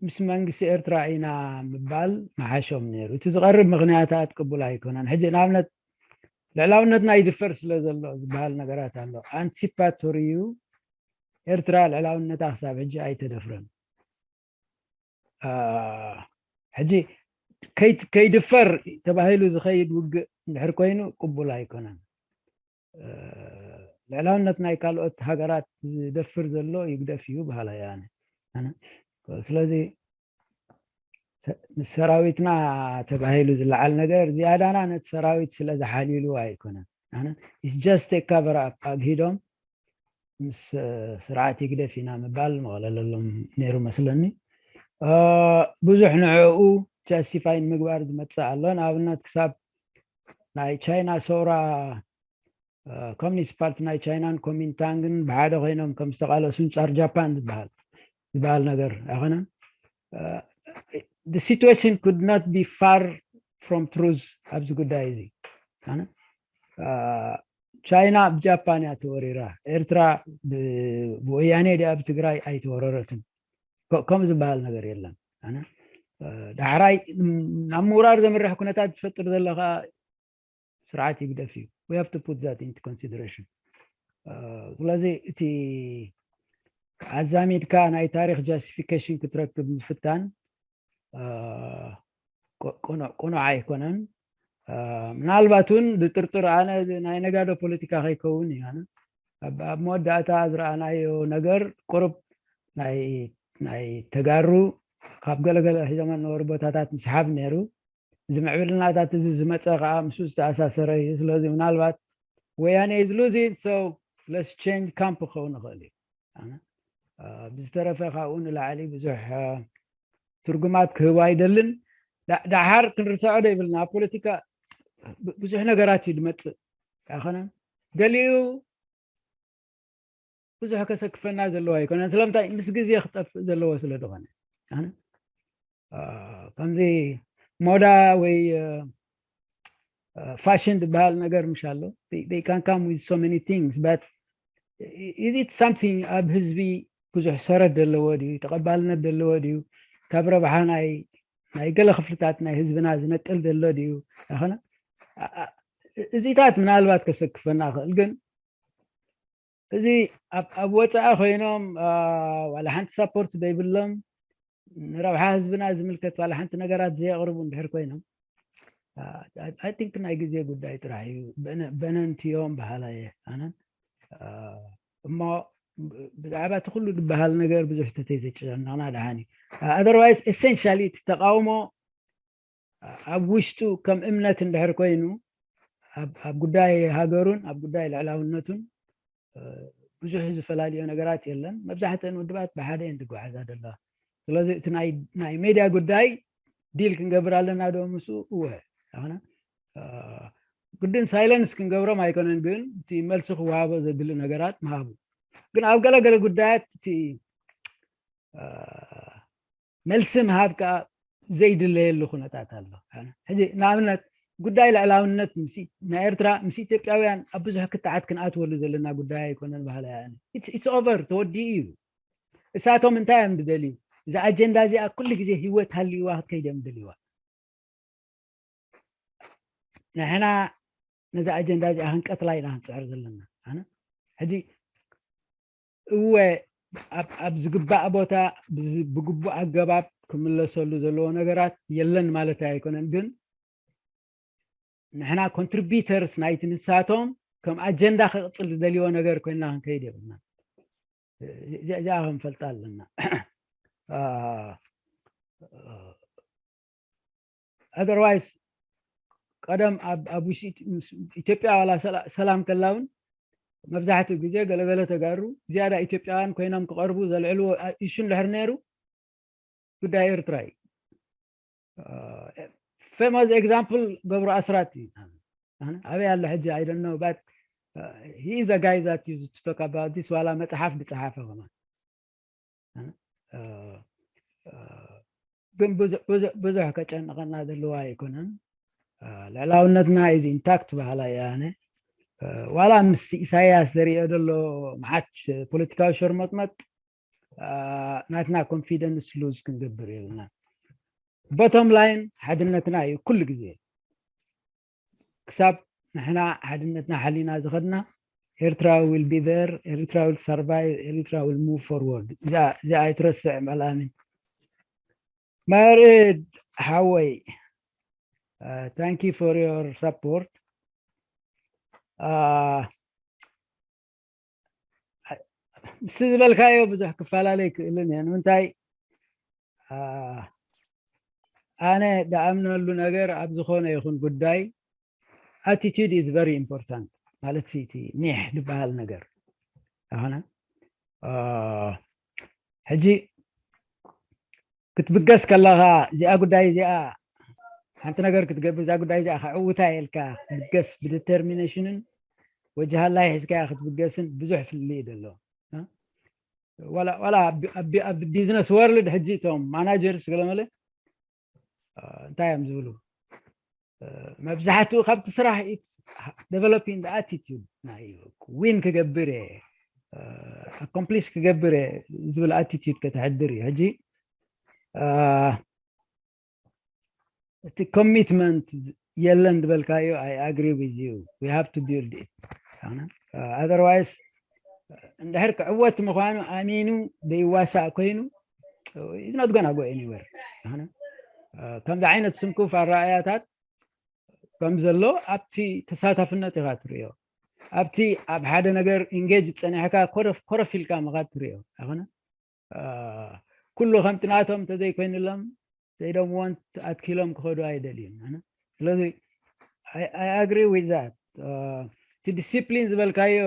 ምስ መንግስቲ ኤርትራ ኢና ምባል መሓሾም ነይሩ። እቲ ዝቐርብ ምኽንያታት ቅቡል ኣይኮነን። ሕጂ ንኣብነት ልዕላውነትና ይድፈር ስለ ዘሎ ዝበሃል ነገራት ኣሎ። ኣንቲሲፓቶሪ እዩ። ኤርትራ ልዕላውነታ ክሳብ ሕጂ ኣይተደፍረን። ሕጂ ከይድፈር ተባሂሉ ዝኸይድ ውግእ እንድሕር ኮይኑ ቅቡል ኣይኮነን። ልዕላውነት ናይ ካልኦት ሃገራት ዝደፍር ዘሎ ይግደፍ እዩ በሃላይ ኣነ። ስለዚ ምስ ሰራዊትና ተባሂሉ ዝለዓል ነገር ዝያዳና ነቲ ሰራዊት ስለ ዝሓልይሉ ኣይኮነን። It's just a cover up። ኣግሂዶም ምስ ስርዓት ይግደፍ ኢና ምባል መቐለለሎም ነይሩ መስለኒ። ብዙሕ ንዕኡ ጃስቲፋይ ንምግባር ዝመፅእ ኣሎ። ንኣብነት ክሳብ ናይ ቻይና ሰውራ ኮሚኒስት ፓርቲ ናይ ቻይናን ኮሚንታንግን ብሓደ ኮይኖም ከም ዝተቃለሱ ኣንጻር ጃፓን ዝበሃል ዝበሃል ነገር ኣይኮነን። The situation could not be far from truth ኣብዚ ጉዳይ እዚ። ቻይና ብጃፓን እያ ተወሪራ፣ ኤርትራ ብወያኔ ድያ ብትግራይ ኣይተወረረትን። ከምኡ ዝበሃል ነገር የለን። ዳሕራይ ናብ ምውራር ዘምርሕ ኩነታት ዝፈጥር ዘለኻ ስርዓት ይግደፍ እዩ። We have to put that into consideration። ስለዚ እቲ ኣዛሚድካ ናይ ታሪክ ጃስቲፊኬሽን ክትረክብ ምፍታን ቅኑዕ ኣይኮነን። ምናልባት እውን ብጥርጥር ኣነ ናይ ነጋዶ ፖለቲካ ከይከውን እዩ። ኣብ መወዳእታ ዝረኣናዮ ነገር ቁሩብ ናይ ተጋሩ ካብ ገለገለ ሒዞም ነበሩ ቦታታት ምስሓብ ነይሩ። እዚ ምዕብልናታት እዚ ዝመፀ ከዓ ምስ ዝተኣሳሰረ እዩ። ስለዚ ምናልባት ወያኔ is losing, so let's change camp ክኸውን ይኽእል እዩ። ብዝተረፈ ካብኡ ንላዕሊ ብዙሕ ትርጉማት ክህቡ ኣይደልን። ዳሓር ክንርስዖ ዶ ይብልና ኣብ ፖለቲካ ብዙሕ ነገራት እዩ ዝመፅእ ኣይኮነን። ገሊኡ ብዙሕ ከሰክፈና ዘለዎ ኣይኮነን። ስለምንታይ? ምስ ግዜ ክጠፍእ ዘለዎ ስለ ዝኾነ። ከምዚ ሞዳ ወይ ፋሽን ዝበሃል ነገር ምሽ ኣሎ። They can come with so many things, but is it something ኣብ ህዝቢ ብዙሕ ሰረት ዘለዎ ድዩ? ተቐባልነት ዘለዎ ድዩ? ካብ ረብሓ ናይ ናይ ገለ ክፍልታት ናይ ህዝብና ዝነቅል ዘሎ ድዩ? ኣኸነ እዚታት ምናልባት ከሰክፈና ክእል፣ ግን እዚ ኣብ ወፃኢ ኮይኖም ዋላ ሓንቲ ሳፖርት ዘይብሎም ንረብሓ ህዝብና ዝምልከት ዋላ ሓንቲ ነገራት ዘየቕርቡ እንድሕር ኮይኖም፣ I think ናይ ግዜ ጉዳይ ጥራሕ እዩ። በነንትዮም በሃላ እየ ኣነን። እሞ ብዛዕባ እቲ ኩሉ ዝበሃል ነገር ብዙሕ ተተይተጨናቕና ደሓን እዩ። Otherwise essentially እቲ ተቃውሞ ኣብ ውሽጡ ከም እምነት እንድሕር ኮይኑ ኣብ ጉዳይ ሃገሩን ኣብ ጉዳይ ልዕላውነቱን ብዙሕ ዝፈላልዮ ነገራት የለን። መብዛሕትአን ውድባት ብሓደ እየን ዝጓዓዛ ዘለዋ። ስለዚ እቲ ናይ ሜድያ ጉዳይ ዲል ክንገብር ኣለና ዶ ምስኡ? እወ። ኣነ ግድን ሳይለንስ ክንገብሮም ኣይኮነን፣ ግን እቲ መልሲ ክወሃቦ ዘድሊ ነገራት ምሃቡ። ግን ኣብ ገለገለ ጉዳያት እቲ መልሲ ምሃብ ከዓ ዘይድለየሉ ኩነታት ኣሎ። ሕጂ ንኣብነት ጉዳይ ልዕላውነት ናይ ኤርትራ ምስ ኢትዮጵያውያን ኣብ ብዙሕ ክትዓት ክንኣትወሉ ዘለና ጉዳይ ኣይኮነን በሃላ እያ። It's over፣ ተወዲኡ እዩ። እሳቶም እንታይ እዮም ዝደልዩ? እዛ ኣጀንዳ እዚኣ ኩሉ ግዜ ህይወት ሃልይዋ ክትከይድ እዮም ዝደልይዋ። ንሕና ነዛ ኣጀንዳ እዚኣ ክንቀትላ ኢና ክንፅዕር ዘለና። ኣነ ሕጂ እወ ኣብ ዝግባእ ቦታ ብግቡእ ኣገባብ ክምለሰሉ ዘለዎ ነገራት የለን ማለት ኣይኮነን፣ ግን ንሕና contributors ናይቲ ንሳቶም ከም ኣጀንዳ ክቕፅል ዝደልይዎ ነገር ኮይንና ክንከይድ የብልና። እዚኣ ክንፈልጣ ኣለና። Otherwise ቀደም ኣብ ኢትዮጵያ ዋላ ሰላም ከላ እውን መብዛሕትኡ ግዜ ገለገለ ተጋሩ ዝያዳ ኢትዮጵያውያን ኮይኖም ክቐርቡ ዘልዕልዎ issue እንድሕር ነይሩ ጉዳይ ኤርትራ እዩ። Famous example ገብሩ ኣስራት እዩ። ኣበይ ኣሎ ሕጂ? I don't know, but he is a guy that used to talk about this ዋላ መፅሓፍ ዝፀሓፈ ከማን። ግን ብዙሕ ከጨንቐና ዘለዎ ኣይኮነን። ልዕላውነትና is intact በሃላይ እየ ኣነ። ዋላ ምስ ኢሳያስ ዘሪኦ ዘሎ መዓት ፖለቲካዊ ሸርመጥመጥ ናትና confidence lose ክንገብር የብልና። Bottom line ሓድነትና እዩ ኩሉ ግዜ። ክሳብ ንሕና ሓድነትና ሓሊና ዝኸድና ኤርትራ will be there, ኤርትራ will survive, ኤርትራ will move forward። እዚኣ ኣይትረስዕ። መልኣምን መርድ ሓወይ፣ thank you for your support። ምስ ዝበልካዮ ብዙሕ ክፈላለ ይክእልን እየ። ንምንታይ ኣነ ደኣምነሉ ነገር ኣብ ዝኾነ ይኹን ጉዳይ attitude is very important። ማለት እቲ ኒሕ ዝበሃል ነገር ኣኾነ ሕጂ ክትብገስ ከለኻ እዚኣ ጉዳይ እዚኣ ሓንቲ ነገር ክትገብር እዛ ጉዳይ እዚኣ ከዕውታ የልካ ክትብገስ ብዲተርሚኔሽንን ወጅሃላይ ሒዝካያ ክትብገስን ብዙሕ ፍልልይ ደሎ። ዋላ ኣብ business world ሕጂ እቶም managers ገለመለ እንታይ እዮም ዝብሉ? መብዛሕትኡ ካብቲ ስራሕ developing attitude ናይ win ክገብር እየ፣ accomplish ክገብር እየ ዝብል attitude ከተሕድር እዩ። ሕጂ እቲ commitment የለን ዝበልካዮ I agree with you, we have to build it። Otherwise እንድሕር ክዕወት ምዃኑ ኣሚኑ ዘይዋሳእ ኮይኑ is not gonna go anywhere። ከምዚ ዓይነት ስንኩፍ ኣረኣእያታት ከም ዘሎ ኣብቲ ተሳታፍነት ኢኻ ትርእዮ። ኣብቲ ኣብ ሓደ ነገር engage ዝፀኒሕካ ኮረፍ ኢልካ ምኻድ ትርእዮ። ኣይኮነ ኩሉ ከምቲ ናቶም እንተዘይኮይኑሎም they don't want ኣትኪሎም ክኸዱ ኣይደልዩን። ስለዚ I agree with that። እቲ discipline ዝበልካዮ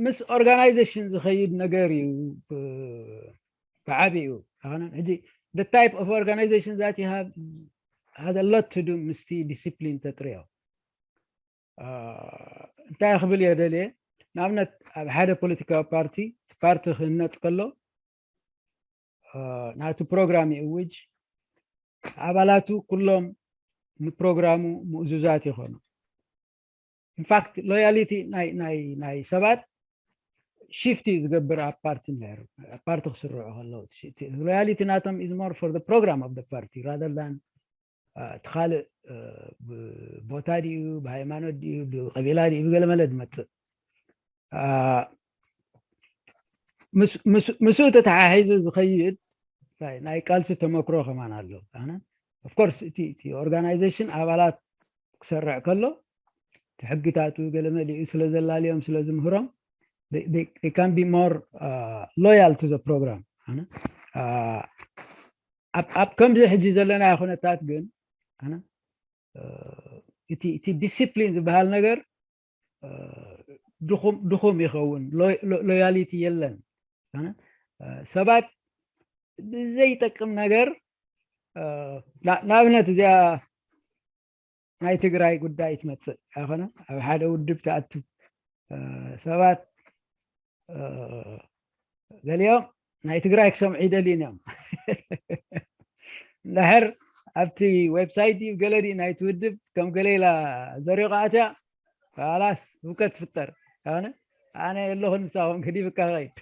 ምስ organization ዝኸይድ ነገር እዩ። ብዓቢኡ ሕጂ the type of organization that you have has a lot to do ምስቲ discipline ተጥርዮ። እንታይ ክብል እየ ደልየ? ንኣብነት ኣብ ሓደ ፖለቲካዊ ፓርቲ ፓርቲ ክህነፅ ከሎ ናቱ ፕሮግራም ይእውጅ፣ ኣባላቱ ኩሎም ንፕሮግራሙ ምእዙዛት ይኾኑ። In fact loyalty ናይ ሰባት shift እዩ ዝገብር ኣብ ፓርቲ ነይሩ። ኣብ ፓርቲ ክስርዑ ከለዉ loyalty ናቶም is more for the program of the party rather than እቲ ካልእ ብቦታ ድዩ ብሃይማኖት ድዩ ብቀቢላ ድዩ ብገለመለ ዝመፅእ ምስኡ ተተሓሒዙ ዝኸይድ ናይ ቃልሲ ተመክሮ ከማን ኣሎ። Of course እቲ organization ኣባላት ክሰርዕ ከሎ እቲ ሕግታቱ ገለመሊኡ ስለ ዘላልዮም ስለ ዝምህሮም they can be more loyal to the program። ኣብ ከምዚ ሕጂ ዘለናዮ ኩነታት ግን እቲ discipline ዝበሃል ነገር ድኹም ይኸውን። Loyalty የለን። ሰባት ብዘይጠቅም ነገር ንኣብነት እዚኣ ናይ ትግራይ ጉዳይ ትመፅእ ኣይኮነ ኣብ ሓደ ውድብ ትኣቱ ሰባት ገሊኦም ናይ ትግራይ ክሰምዑ ይደልዩን እዮም። እንድሕር ኣብቲ website እዩ ገለ ድዩ ናይቲ ውድብ ከም ገለ ኢላ ዘሪቑ ኣትያ ካላስ ህውከት ትፍጠር። ኣነ ኣነ የለኹን ምሳኹም ክዲ ብካ ኸይድ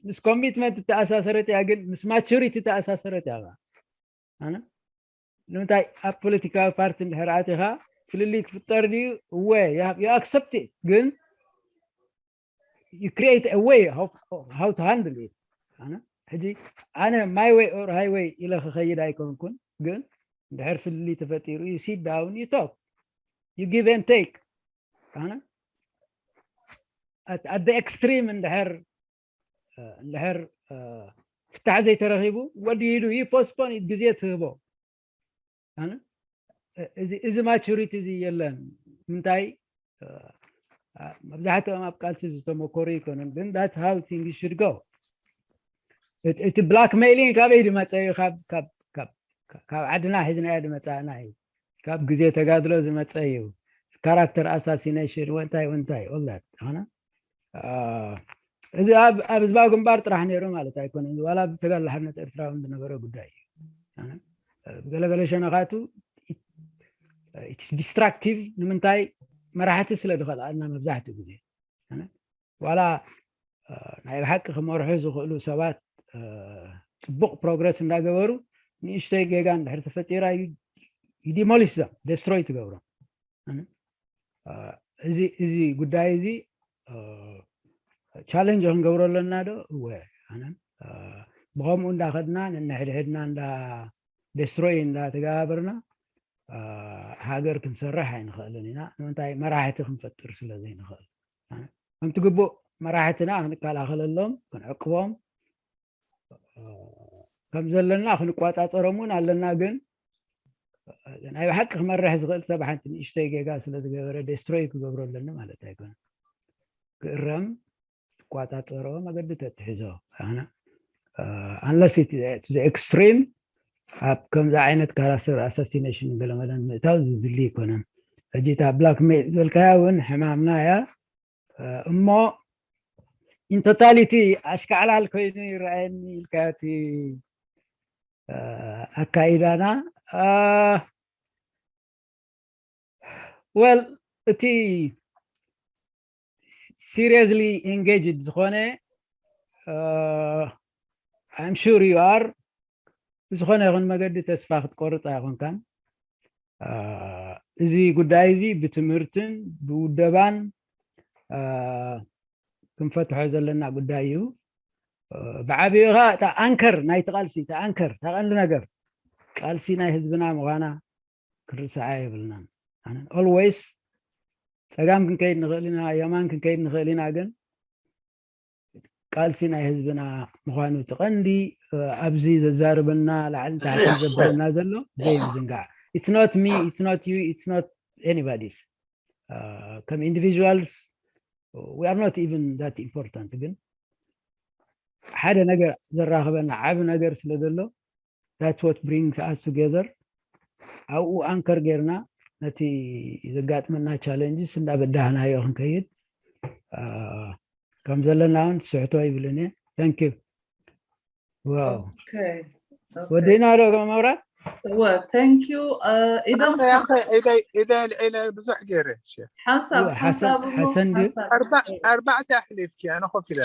ምስ commitment ተኣሳሰረት እያ ግን ምስ maturity ተኣሳሰረት እያ። ኣነ ንምንታይ ኣብ ፖለቲካዊ ፓርቲ እንድሕር ኣቲኻ ፍልልይ ክፍጠር ድዩ? እወ you accept it ግን you create a way how to handle it። ሕጂ ኣነ my way or highway ኢለ ክኸይድ ኣይኮንኩን። ግን እንድሕር ፍልልይ ተፈጢሩ፣ you sit down, you talk, you give and take. ኣነ at the extreme እንድሕር እንድሕር ፍታሕ ዘይተረኺቡ፣ what do you do? You postpone it፣ ግዜ ትህቦ። ኣነ እዚ ማቹሪቲ እዚ የለን። ምንታይ? መብዛሕትኦም ኣብ ቃልሲ ዝተመኮሩ ይኮኑን፣ ግን that's how things should go። እቲ ብላክሜይሊንግ ካበይ ዝመፀ እዩ? ካብ ዓድና ሒዝናዮ ዝመፃእና እዩ። ካብ ግዜ ተጋድሎ ዝመፀ እዩ። ካራክተር ኣሳሲኔሽን ወንታይ ወንታይ ኦላት ኾነ። እዚ ኣብ ህዝባዊ ግንባር ጥራሕ ነይሩ ማለት ኣይኮነን። ዋላ ብተጋድሎ ሓርነት ኤርትራ እውን ዝነበረ ጉዳይ እዩ። ብገለገለ ሸነኻቱ ዲስትራክቲቭ። ንምንታይ? መራሕቲ ስለ ዝኸልኣልና መብዛሕትኡ ግዜ ዋላ ናይ ብሓቂ ክመርሑ ዝኽእሉ ሰባት ፅቡቕ ፕሮግረስ እንዳገበሩ ንእሽተይ ጌጋ እንድሕር ተፈጢራ ዲሞሊሽ ዘም፣ ደስትሮይ ትገብሮም። እዚ ጉዳይ እዚ ቻለንጅ ክንገብሮ ኣለና ዶ? እወ። ኣነ ብኸምኡ እንዳኸድና ነንሕድሕድና እንዳ ደስትሮይ እንዳተገባበርና ሃገር ክንሰርሕ ኣይንኽእልን ኢና። ንምንታይ? መራሕቲ ክንፈጥር ስለ ዘይንኽእል። ከምቲ ግቡእ መራሕትና ክንከላኸለሎም፣ ክንዕቅቦም ከም ዘለና ክንቋፃፀሮም እውን ኣለና። ግን ናይ ብሓቂ ክመርሕ ዝኽእል ሰብ ሓንቲ ንእሽተይ ጌጋ ስለ ዝገበረ ደስትሮይ ክገብሮ ኣለኒ ማለት ኣይኮነን። ክእረም፣ ትቋፃፀሮ መገዲ ተትሕዞ። ኣነ unless to the extreme ኣብ ከምዚ ዓይነት ካራክተር ኣሳሲኔሽን ገለመለን ምእታው ዝድሊ ኣይኮነን። ሕጂ እታ ብላክሜይል ዝበልካያ እውን ሕማምና እያ። እሞ ኢንቶታሊቲ ኣሽካዕላል ኮይኑ ይረኣየኒ ኢልካ እቲ ኣካይዳና። ወል እቲ ሲሪየስሊ ኤንጌጅድ ዝኾነ I'm sure you are ብዝኾነ ይኹን መገዲ ተስፋ ክትቆርፅ ኣይኮንካን። እዚ ጉዳይ እዚ ብትምህርትን ብውደባን ክንፈትሖ ዘለና ጉዳይ እዩ። ብዓብዩ ከዓ እታ ኣንከር ናይቲ ቃልሲ፣ እታ ኣንከር፣ እታ ቀንዲ ነገር ቃልሲ ናይ ህዝብና ምዃና ክንርስዓ የብልናን። ኣነ ኦልዌይስ ፀጋም ክንከይድ ንኽእል ኢና፣ የማን ክንከይድ ንኽእል ኢና፣ ግን ቃልሲ ናይ ህዝብና ምዃኑ እቲ ቀንዲ ኣብዚ ዘዛርበና ላዕሊ ታሕቲ ዘብለና ዘሎ ዘይምዝንጋዕ። It's not me, it's not you, it's not anybody's። ከም individuals we are not even that important። ግን ሓደ ነገር ዘራኽበና ዓቢ ነገር ስለ ዘሎ that's what brings us together። ኣብኡ ኣንከር ጌርና ነቲ ዘጋጥመና ቻለንጅስ እንዳበዳህናዮ ክንከይድ ከም ዘለና እውን ስሕቶ ይብልን እየ። Thank you። ዋው። ወዲና ዶ መብራት? እወ፣ thank you። ኢዶም ኢደ ልዒለ ብዙሕ ገይረ። ሓንሳብ ሓንሳብ እሞ ሓሰን ድዩ? ሓንሳብ ኣርባዕተ ኣሕሊፍኪ ኣነ ኮፍ ኢለ።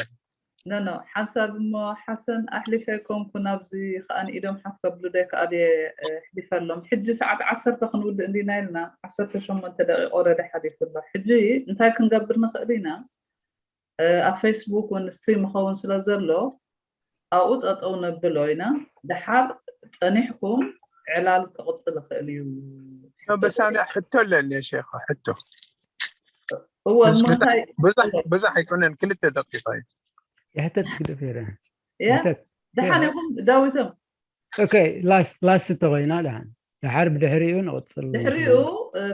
ኖ ኖ ሓንሳብ እሞ ሓሰን ኣሕሊፈ ኮንኩ ናብዚ ከኣ ኢዶም ሓፍ ከብሉ ደይ ከኣል እየ ኣሕሊፈሎም። ሕጂ ሰዓት ዓሰርተ ክንውድእ እንዲና ኢልና ዓሰርተ ሸሞንተ ደቂቕ ኦረዲ ሓሊፉ ኣሎ። ሕጂ እንታይ ክንገብር ንኽእል ኢና? ኣብ ፌስቡክ እውን ስትሪም ይኸውን ስለ ዘሎ ኣብኡ ጠጠው ነብሎ ኢና። ደሓር ጸኒሕኩም ዕላል ክቕጽል ይኽእል እዩ። በሳንዕ ሕቶ ኣለኒ ሸኻ ሕቶ እወ እሞ እንታይ ብዙሕ ኣይኮነን ክልተ ደቂቃ እዩ። ይሕተት ግደፍ ይረ ያ ደሓን ኢኹም ዳዊቶም ኦኬ ላስት ተኮይና ደሓን ደሓር ብድሕሪኡ ንቕፅል ድሕሪኡ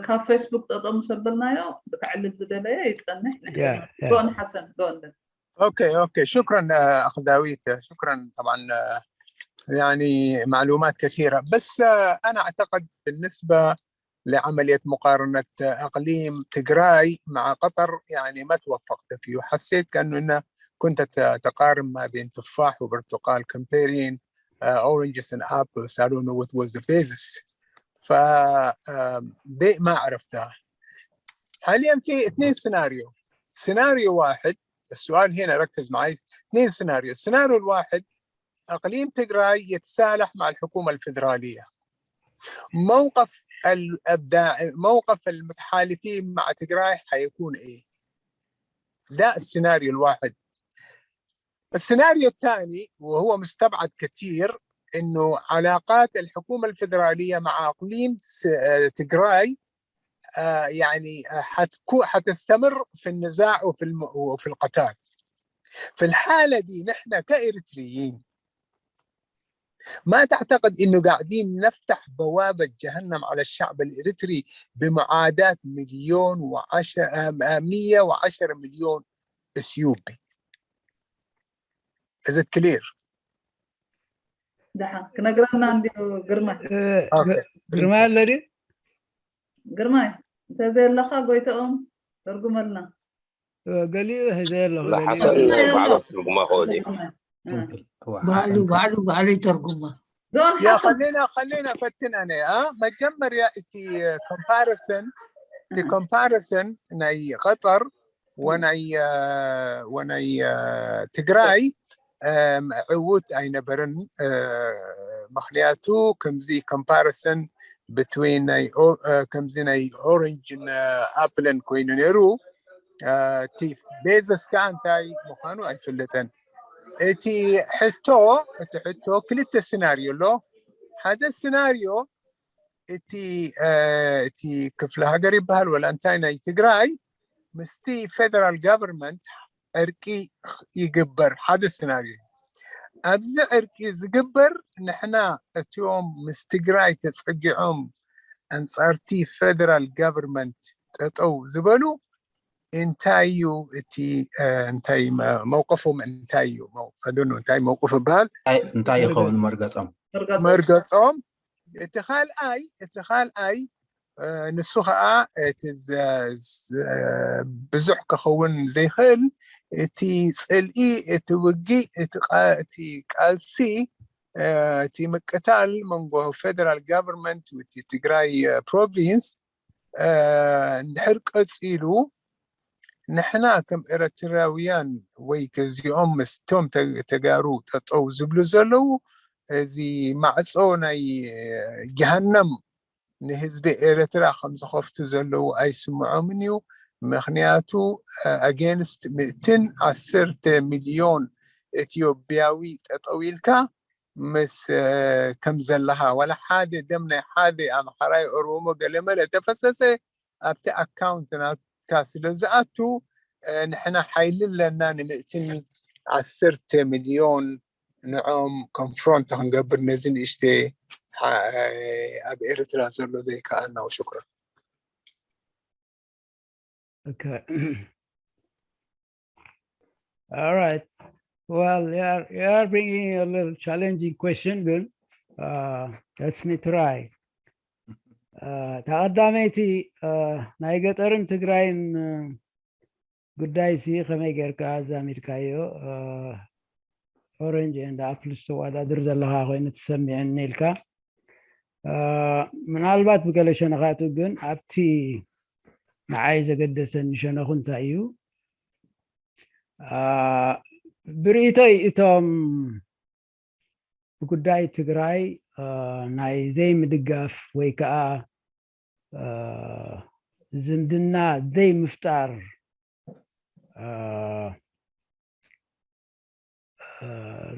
ካብ ፌስቡክ ጠጠው ምስ ኣበልናዮ ክዕልል ዝደለየ ይፀንሕ ንሕና ያ፣ ያ። ጎን ሓሰን ጎን اوكي اوكي شكرا اخ داويد شكرا طبعا يعني معلومات كثيره بس انا اعتقد بالنسبه لعمليه مقارنه اقليم تجراي مع قطر يعني ما توفقت فيه وحسيت كانه انه كنت تقارن ما بين تفاح وبرتقال comparing oranges and apples I don't know what was the basis ف ما عرفتها حاليا في اثنين سيناريو سيناريو واحد السؤال هنا ركز معي اثنين سيناريو السيناريو الواحد اقليم تجراي يتسالح مع الحكومه الفدراليه موقف الابداع موقف المتحالفين مع تجراي حيكون ايه ده السيناريو الواحد السيناريو الثاني وهو مستبعد كثير انه علاقات الحكومه الفدراليه مع اقليم س- آه، تجراي آه، يعني آه، حتكو حتستمر في النزاع وفي الم- وفي القتال. في الحاله دي نحن كاريتريين ما تعتقد انه قاعدين نفتح بوابه جهنم على الشعب الاريتري بمعاداه مليون وعشرة مية وعشرة مليون اثيوبي؟ Is it clear? ደሓን ክነግረና እንዲዩ ግርማይ። ግርማይ ኣሎ ድዩ? ግርማይ እንተዘየለኻ ጎይተኦም ተርጉመልና። ገሊኡ ሒዘ ኣለኹ። ዝሓሰብ ባዕሎም ትርጉማ ክእሉ እዩ። ባዕሉ ባዕሉ ባዕሉ ይተርጉማ። يا خلينا خلينا فتن انا اه መጀመርያ እቲ comparison እቲ comparison ናይ ቀጠር ወናይ ወናይ ትግራይ ዕውት ኣይነበርን። ምክንያቱ ከምዚ comparison between ናይ ከምዚ ናይ ኦረንጅን ኣፕልን ኮይኑ ነይሩ። እቲ ቤዘስ ከዓ እንታይ ምዃኑ ኣይፍለጠን። እቲ ሕቶ እቲ ሕቶ ክልተ ስናርዮ ኣሎ። ሓደ ስናርዮ እቲ እቲ ክፍለ ሃገር ይበሃል ወላ እንታይ ናይ ትግራይ ምስቲ ፌደራል ጋቨርንመንት ዕርቂ ይግበር ሓደ ስናርዮ። ኣብዚ ዕርቂ ዝግበር ንሕና እቲኦም ምስ ትግራይ ተፀጊዖም ኣንፃርቲ ፌደራል ጋቨርንመንት ጠጠው ዝበሉ እንታይ እዩ እቲ እንታይ መውቀፎም እንታይ እዩ? እንታይ መውቅፍ ይበሃል? እንታይ ይኸውን መርገፆም? መርገፆም እቲ ካልኣይ እቲ ካልኣይ ንሱ ከዓ እቲ ብዙሕ ክኸውን ዘይኽእል እቲ ፅልኢ እቲ ውጊእ እቲ ቃልሲ እቲ ምቅታል መንጎ ፌደራል ጋቨርንመንት እቲ ትግራይ ፕሮቪንስ እንድሕር ቀፂሉ ንሕና ከም ኤረትራውያን ወይ ከዚኦም ምስቶም ተጋሩ ጠጠው ዝብሉ ዘለዉ እዚ ማዕፆ ናይ ጀሃነም ንህዝቢ ኤረትራ ከም ዝኸፍቱ ዘለዉ ኣይስምዖምን እዩ። ምክንያቱ ኣጌንስት ምእትን ዓሰርተ ሚልዮን ኢትዮጵያዊ ጠጠው ኢልካ ምስ ከም ዘለኻ ዋላ ሓደ ደም ናይ ሓደ ኣምሓራይ ኦሮሞ ገለመለ ተፈሰሰ ኣብቲ ኣካውንት ናትካ ስለ ዝኣቱ ንሕና ሓይሊ ኣለና ንምእትን ዓሰርተ ሚልዮን ንዖም ኮንፍሮንት ክንገብር ነዚ ንእሽተ ኣብ ኤርትራ ዘሎ ዘይከኣልና። ወሽኩራ Okay. All right. Well, you are, you are bringing a little challenging question ግን uh, let me try. ተቐዳመይቲ ናይ ገጠርን ትግራይን ጉዳይ ሲ ከመይ ጌርካ ኣዛሚድካዮ? ኦረንጅ ኤንድ ኣፕልስ ተወዳድር ዘለኻ ኮይኑ ትሰሚዐኒ ኢልካ። ምናልባት ብገለ ሸነኻቱ ግን ኣብቲ ንዓይ ዘገደሰኒ ሸነኹ እንታይ እዩ? ብርእይቶይ እቶም ብጉዳይ ትግራይ ናይ ዘይምድጋፍ ወይ ከዓ ዝምድና ዘይምፍጣር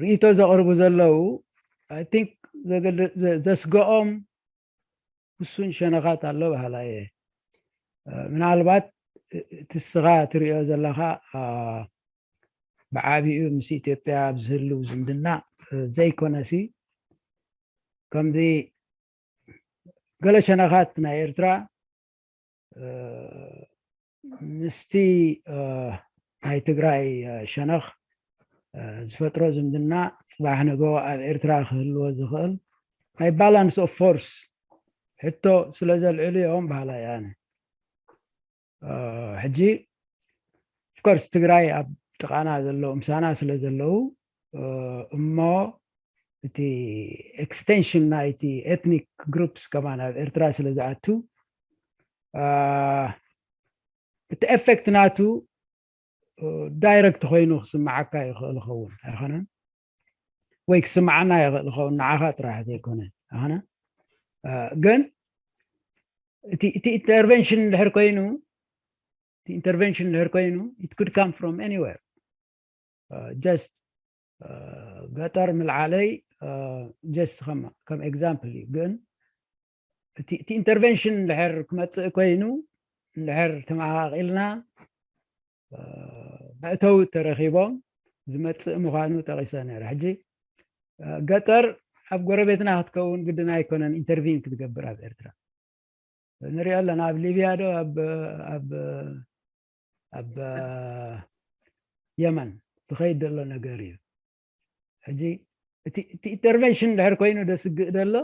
ርእይቶ ዘቕርቡ ዘለዉ I think ዘስገኦም ውሱን ሸነኻት ኣሎ በሃላ እየ። ምናልባት እቲ ስኻ ትሪኦ ዘለኻ ብዓቢኡ ምስ ኢትዮጵያ ኣብ ዝህልው ዝምድና ዘይኮነሲ ከምዚ ገለ ሸነኻት ናይ ኤርትራ ምስቲ ናይ ትግራይ ሸነኽ ዝፈጥሮ ዝምድና ፅባሕ ንግሆ ኣብ ኤርትራ ክህልዎ ዝኽእል ናይ balance of force ሕቶ ስለ ዘልዕሉ እዮም በሃላይ ኣነ። ሕጂ ኦፍኮርስ ትግራይ ኣብ ጥቓና ዘለዉ ምሳና ስለ ዘለዉ እሞ እቲ extension ናይቲ ethnic groups ከማን ኣብ ኤርትራ ስለ ዝኣቱ እቲ effect ናቱ direct ኮይኑ ክስምዓካ ይኽእል ይኸውን ኣይኮነን ወይ ክስምዓና ይኽእል ይኸውን ንዓኻ ጥራሕ ዘይኮነ ኣይኮነ ግን እቲ intervention እንድሕር ኮይኑ እቲ intervention እንድሕር ኮይኑ it could come from anywhere just ገጠር ምልዓለይ just ከም example እዩ። ግን እቲ intervention እንድሕር ክመፅእ ኮይኑ እንድሕር ተመቓቒልና መእተዊ ተረኺቦም ዝመፅእ ምዃኑ ጠቒሰ ነይረ። ሕጂ ገጠር ኣብ ጎረቤትና ክትከውን ግድን ኣይኮነን intervene ክትገብር ኣብ ኤርትራ። ንሪኦ ኣለና ኣብ ሊብያ ዶ ኣብ ኣብ ኣብ የመን ዝኸይድ ዘሎ ነገር እዩ። ሕጂ እቲ intervention እንድሕር ኮይኑ ደስግእ ዘሎ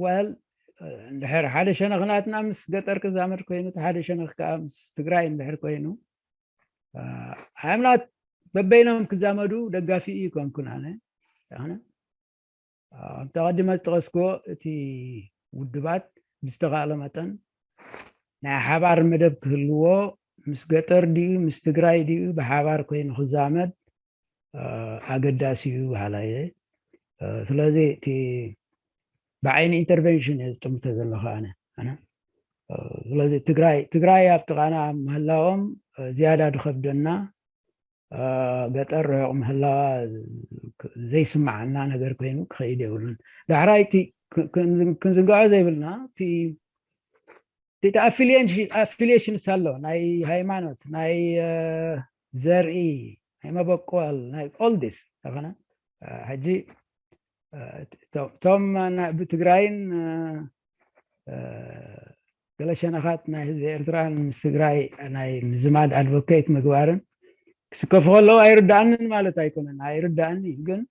well እንድሕር ሓደ ሸነኽ ናትና ምስ ገጠር ክዛመድ ኮይኑ እቲ ሓደ ሸነኽ ከዓ ምስ ትግራይ እንድሕር ኮይኑ I'm not በበይኖም ክዛመዱ ደጋፊ እዩ ኮንኩን ኣነ። ኣነ ከምቲ ቀዲመ ዝጠቐስክዎ እቲ ውድባት ብዝተኻእለ መጠን ናይ ሓባር መደብ ክህልዎ ምስ ገጠር ድዩ ምስ ትግራይ ድዩ ብሓባር ኮይኑ ክዛመድ ኣገዳሲ እዩ በሃላይ እየ። ስለዚ እቲ ብዓይኒ intervention እየ ዝጥምቶ ዘለኹ ኣነ ኣነ ስለዚ ትግራይ ትግራይ ኣብ ጥቓና ምህላዎም ዝያዳ ዝኸብደና ገጠር ርሑቕ ምህላዋ ዘይስምዓና ነገር ኮይኑ ክኸይድ የብሉን። ዳሕራይ እቲ ክንዝንግዖ ዘይብልና እቲ affiliations ኣሎ ናይ ሃይማኖት ናይ ዘርኢ ናይ መበቆል ናይ all this ተኾነ ሕጂ እቶም ብትግራይን ገለ ሸነኻት ናይ ህዝቢ ኤርትራ ምስ ትግራይ ናይ ምዝማድ advocate ምግባርን ክስከፉ ከለዉ ኣይርዳእንን ማለት ኣይኮነን ኣይርዳእን እዩ። ግን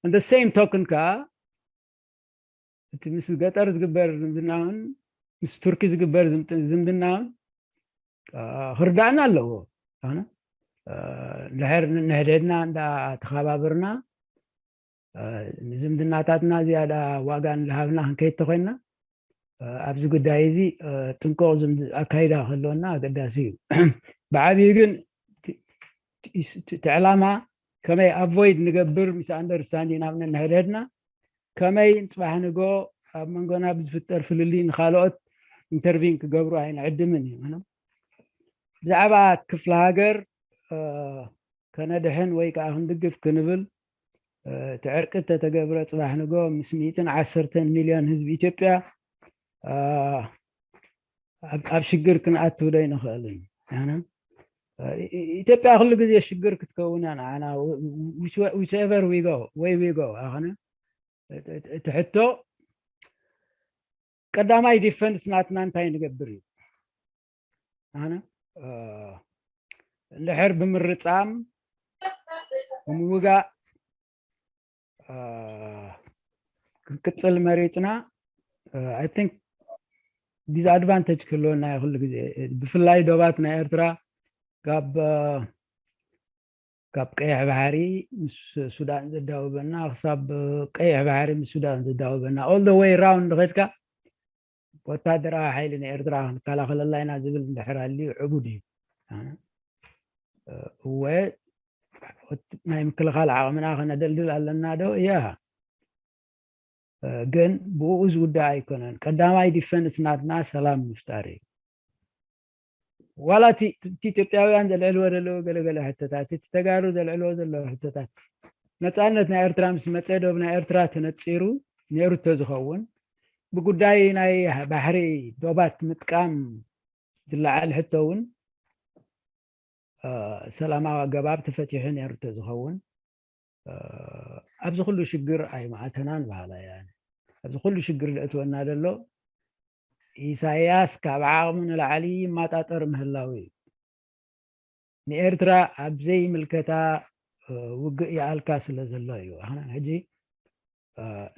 እንደ same token ከዓ እቲ ምስ ገጠር ዝግበር ዝምድናውን ምስ ቱርኪ ዝግበር ዝምድናውን ክርዳእና ኣለዎ። ኣነ እንድሕር ንሕድሕድና እንዳ ተኸባብርና ንዝምድናታትና ዝያዳ ዋጋ እንዳሃብና ክንከይድ ተኮይንና ኣብዚ ጉዳይ እዚ ጥንቁቕ ኣካይዳ ክህልወና ኣገዳሲ እዩ። ብዓብዩ ግን እቲ ዕላማ ከመይ avoid ንገብር misunderstanding ኣብ ነንሕድሕድና ከመይ ንፅባሕ ንጎ ኣብ መንጎና ብዝፍጠር ፍልልይ ንካልኦት intervene ክገብሩ ኣይንዕድምን እዩ። ብዛዕባ ክፍለ ሃገር ከነድሕን ወይ ከዓ ክንድግፍ ክንብል እቲ ዕርቂ እተተገብረ ፅባሕ ንጎ ምስ ሚእትን ዓሰርተን ሚልዮን ህዝቢ ኢትዮጵያ ኣብ ሽግር ክንኣቱ ዶ ኣይንኽእልን? ኢትዮጵያ ኩሉ ግዜ ሽግር ክትከውን እያ ንዓና whichever we go way we go ኣኾነ እቲ ሕቶ ቀዳማይ defense ናትና እንታይ ንገብር እዩ? ኣነ እንድሕር ብምርጻም ብምውጋእ ክንቅጽል መሪጽና I think disadvantage ክህልወና እዩ ኩሉ ግዜ ብፍላይ ዶባት ናይ ኤርትራ ካብ ካብ ቀይሕ ባሕሪ ምስ ሱዳን ዘዳውበና ክሳብ ቀይሕ ባሕሪ ምስ ሱዳን ዘዳውበና all the way round ከድካ ወታደራዊ ሓይሊ ንኤርትራ ክንከላኸለላ ኢና ዝብል እንድሕር ኣልዩ ዕቡድ እዩ። እወ ናይ ምክልኻል ዓቕምና ከነደልድል ኣለና ዶ? እያ ግን ብኡ ዝውዳእ ኣይኮነን። ቀዳማይ defense ናትና ሰላም ምፍጣር እዩ። ዋላ እቲ ኢትዮጵያውያን ዘልዕልዎ ዘለዉ ገለገለ ሕቶታት እቲ ተጋሩ ዘልዕልዎ ዘለዉ ሕቶታት ነፃነት ናይ ኤርትራ ምስ መፀ ዶብ ናይ ኤርትራ ተነፂሩ ነይሩ ተዝኸውን ብጉዳይ ናይ ባሕሪ ዶባት ምጥቃም ዝለዓል ሕቶ እውን ሰላማዊ ኣገባብ ተፈቲሑ ነይሩ ተዝኸውን ኣብዚ ኩሉ ሽግር ኣይምኣተናን በሃላይ እየ። ኣብዚ ኩሉ ሽግር ዘእትወና ዘሎ ኢሳያስ ካብ ዓቕሙ ንላዕሊ ይመጣጠር ምህላው እዩ። ንኤርትራ ኣብ ዘይምልከታ ውግእ ይኣልካ ስለ ዘሎ እዩ። ኣነ ሕጂ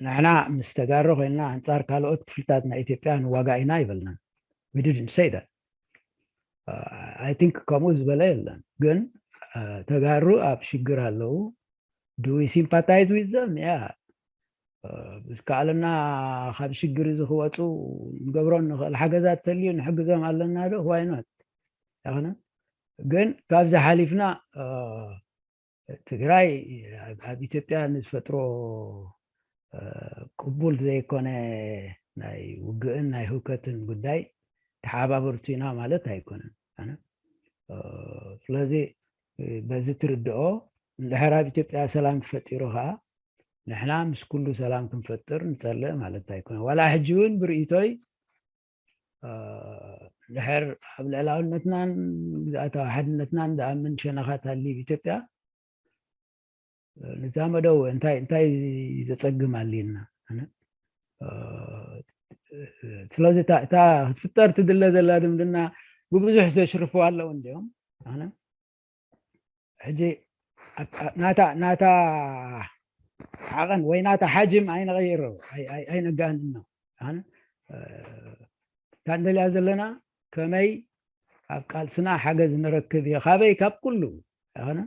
ንሕና ምስ ተጋሩ ኮይንና ኣንጻር ካልኦት ክፍልታት ናይ ኢትዮጵያ ንዋጋእ ኢና ኣይበልናን። We didn't say that. I think ከምኡ ዝበለ የለን። ግን ተጋሩ ኣብ ሽግር ኣለዉ። Do we sympathize with them? Yeah. ዝከኣለና ካብ ሽግር እዚ ክወፁ ንገብሮ ንኽእል ሓገዛት ተልዩ ንሕግዞም ኣለና ዶ? Why not? ኣይኮነን። ግን ካብዚ ሓሊፍና ትግራይ ኣብ ኢትዮጵያ ንዝፈጥሮ ቅቡል ዘይኮነ ናይ ውግእን ናይ ህውከትን ጉዳይ ተሓባበርቲ ኢና ማለት ኣይኮነን። ስለዚ በዚ ትርድኦ እንድሕር ኣብ ኢትዮጵያ ሰላም ተፈጢሩ ከዓ ንሕና ምስ ኩሉ ሰላም ክንፈጥር ንጸልእ ማለት ኣይኮነ። ዋላ ሕጂ እውን ብርእይቶይ ድሕር ኣብ ልዕላውነትናን ግዝኣታዊ ሓድነትናን ዝኣምን ሸነኻት ኣልዩ ኢትዮጵያ ንዛመደው እንታይ እንታይ ዘጸግም ኣልዩና። ስለዚ እታ ክትፍጠር ትድለ ዘላ ድምድና ብብዙሕ ዘሽርፉ ኣለዉ እንዲኦም። ኣነ ሕጂ ናታ ናታ ዓቐን ወይ ናታ ሓጅም ኣይነቐይሮ ኣይነጋንን ነው። ኣነ እታ እንደልያ ዘለና ከመይ ኣብ ቃልስና ሓገዝ ንረክብ እዩ ካበይ ካብ ኩሉ ኣነ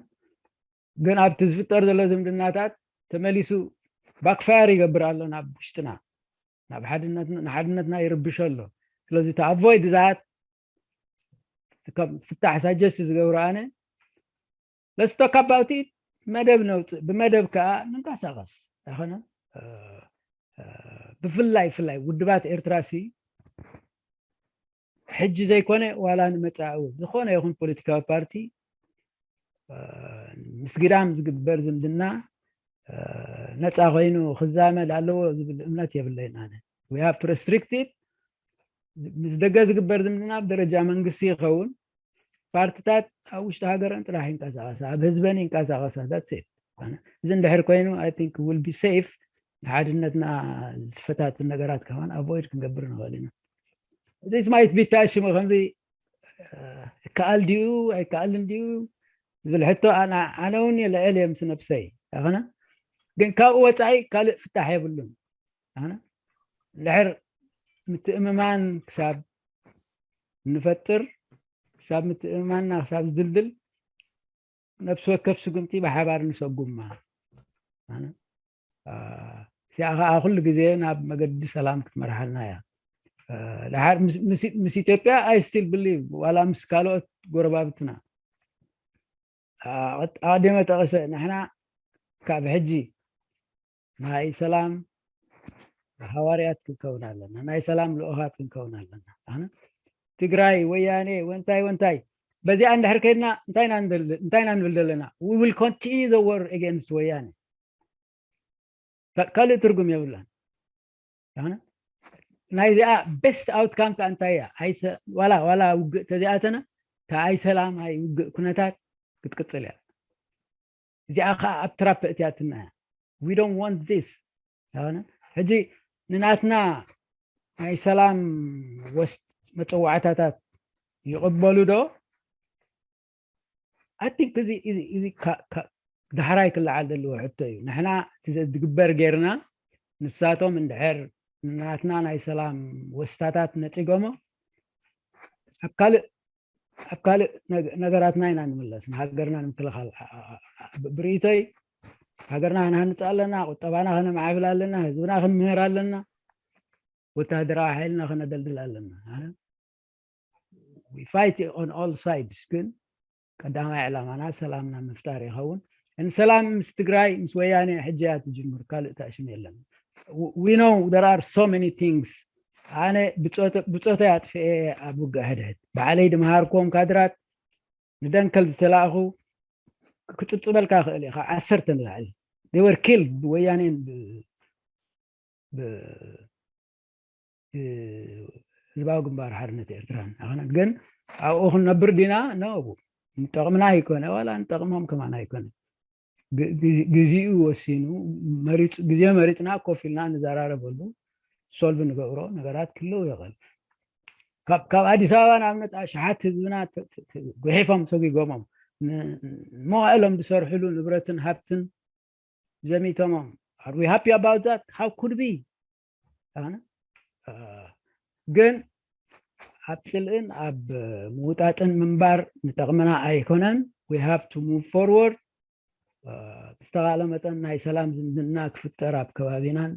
ግን ኣብቲ ዝፍጠር ዘሎ ዝምድናታት ተመሊሱ ባክፋየር ይገብር ኣሎ ናብ ውሽጥና ናብ ሓድነትና ንሓድነትና ይርብሾ ኣሎ። ስለዚ to avoid that ፍታሕ ሳጀስት ዝገብሮ ኣነ let's talk about it መደብ ነውፅእ ብመደብ ከዓ ንንቀሳቀስ ኣይኮነ ብፍላይ ፍላይ ውድባት ኤርትራ ሲ ሕጂ ዘይኮነ ዋላ ንመፃኢ እውን ዝኾነ ይኹን ፖለቲካዊ ፓርቲ ምስ ግዳም ዝግበር ዝምድና ነፃ ኮይኑ ክዛመድ ኣለዎ ዝብል እምነት የብለይን ኣነ we have to restrict it ምስ ደገ ዝግበር ዝምድና ብደረጃ መንግስቲ ይኸውን ፓርትታት ኣብ ውሽጢ ሃገረን ጥራሕ ይንቀሳቀሳ ኣብ ህዝበን ይንቀሳቀሳ that's it እዚ እንድሕር ኮይኑ I think will be safe ንሓድነትና ዝፈታትን ነገራት ከማን avoid ክንገብር ንኽእል ኢና this might be ታሽሙ ከምዚ ይከኣል ድዩ ኣይከኣልን ድዩ ዝብል ሕቶ ኣነ እውን የልዕል እየ ምስ ነብሰይ ኣይኮነ ግን ካብኡ ወፃኢ ካልእ ፍታሕ የብሉን ኣነ ድሕር ምትእምማን ክሳብ ንፈጥር ክሳብ ምትእምማንና ክሳብ ዝድልድል ነብሲ ወከፍ ስጉምቲ ብሓባር ንሰጉማ እዚኣ ከዓ ኩሉ ግዜ ናብ መገዲ ሰላም ክትመርሓልና እያ ድሓር ምስ ኢትዮጵያ I still believe ዋላ ምስ ካልኦት ጎረባብትና ኣቀዲመ ጠቂሰ ንሕና ካብ ሕጂ ናይ ሰላም ሃዋርያት ክንከውን ኣለና ናይ ሰላም ልኡኻት ክንከውን ኣለና ኣነ ትግራይ ወያኔ ወንታይ ወንታይ በዚኣ እንድሕር ከድና እንታይ ኢና ንብል ዘለና we will continue the war against ወያኔ ካልእ ትርጉም የብላን ናይዚኣ best outcome ከዓ እንታይ እያ ዋላ ዋላ ውግእ ተዚኣተና ተኣይ ሰላም ኣይ ውግእ ኩነታት ክትቅፅል እያ እዚኣ ከዓ ኣብ ትራፕ እትያትና እያ we don't want this ሕጂ ንናትና ናይ ሰላም ወስ መፀዋዕታታት ይቕበሉ ዶ I think እዚ እዚ እዚ ዳሕራይ ክለዓል ዘለዎ ሕቶ እዩ ንሕና እቲ ዝግበር ጌርና ንሳቶም እንድሕር ናትና ናይ ሰላም ወስታታት ነፂጎሞ ኣብ ካልእ ኣብ ካልእ ነገራትና ኢና ንምለስ ንሃገርና ንምክልኻል ብርእይቶይ ሃገርና ክንሃንፅ ኣለና ቁጠባና ከነማዕብል ኣለና ህዝብና ክንምህር ኣለና ወታደራዊ ሓይልና ከነደልድል ኣለና we fight on all sides ግን ቀዳማይ ዕላማና ሰላምና ምፍጣር ይኸውን ሰላም ምስ ትግራይ ምስ ወያኔ ሕጂ እያ ትጅምር ካልእ ታሽም የለን we know there are so many things ኣነ ብፆተይ ኣጥፍኤ ኣብ ውግእ ሕድሕድ ባዕለይ ድምሃርክዎም ካድራት ንደንከል ዝተላእኹ ክፅብፅበልካ ክእል ኢኻ ዓሰርተ ንላዕሊ they were killed ብወያኔን ህዝባዊ ግንባር ሓርነት ኤርትራ ኣነ ግን ኣብኡ ክንነብር ዲና ነው ንጠቕምና ኣይኮነ ዋላ ንጠቕሞም ከማን ኣይኮነ ግዜኡ ወሲኑ ግዜ መሪፅና ኮፍ ኢልና ንዘራረበሉ ሶልቭ ንገብሮ ነገራት ክህልው ይኽእል ካብ ኣዲስ ኣበባ ንኣብነት ኣሽሓት ህዝብና ጉሒፎም ሰጒጎሞም መዋእሎም ዝሰርሕሉ ንብረትን ሃብትን ዘሚቶሞም are we happy about that how could be ግን ኣብ ፅልእን ኣብ ምውጣጥን ምንባር ንጠቕምና ኣይኮነን we have to move forward ብዝተኻእለ መጠን ናይ ሰላም ዝምድና ክፍጠር ኣብ ከባቢናን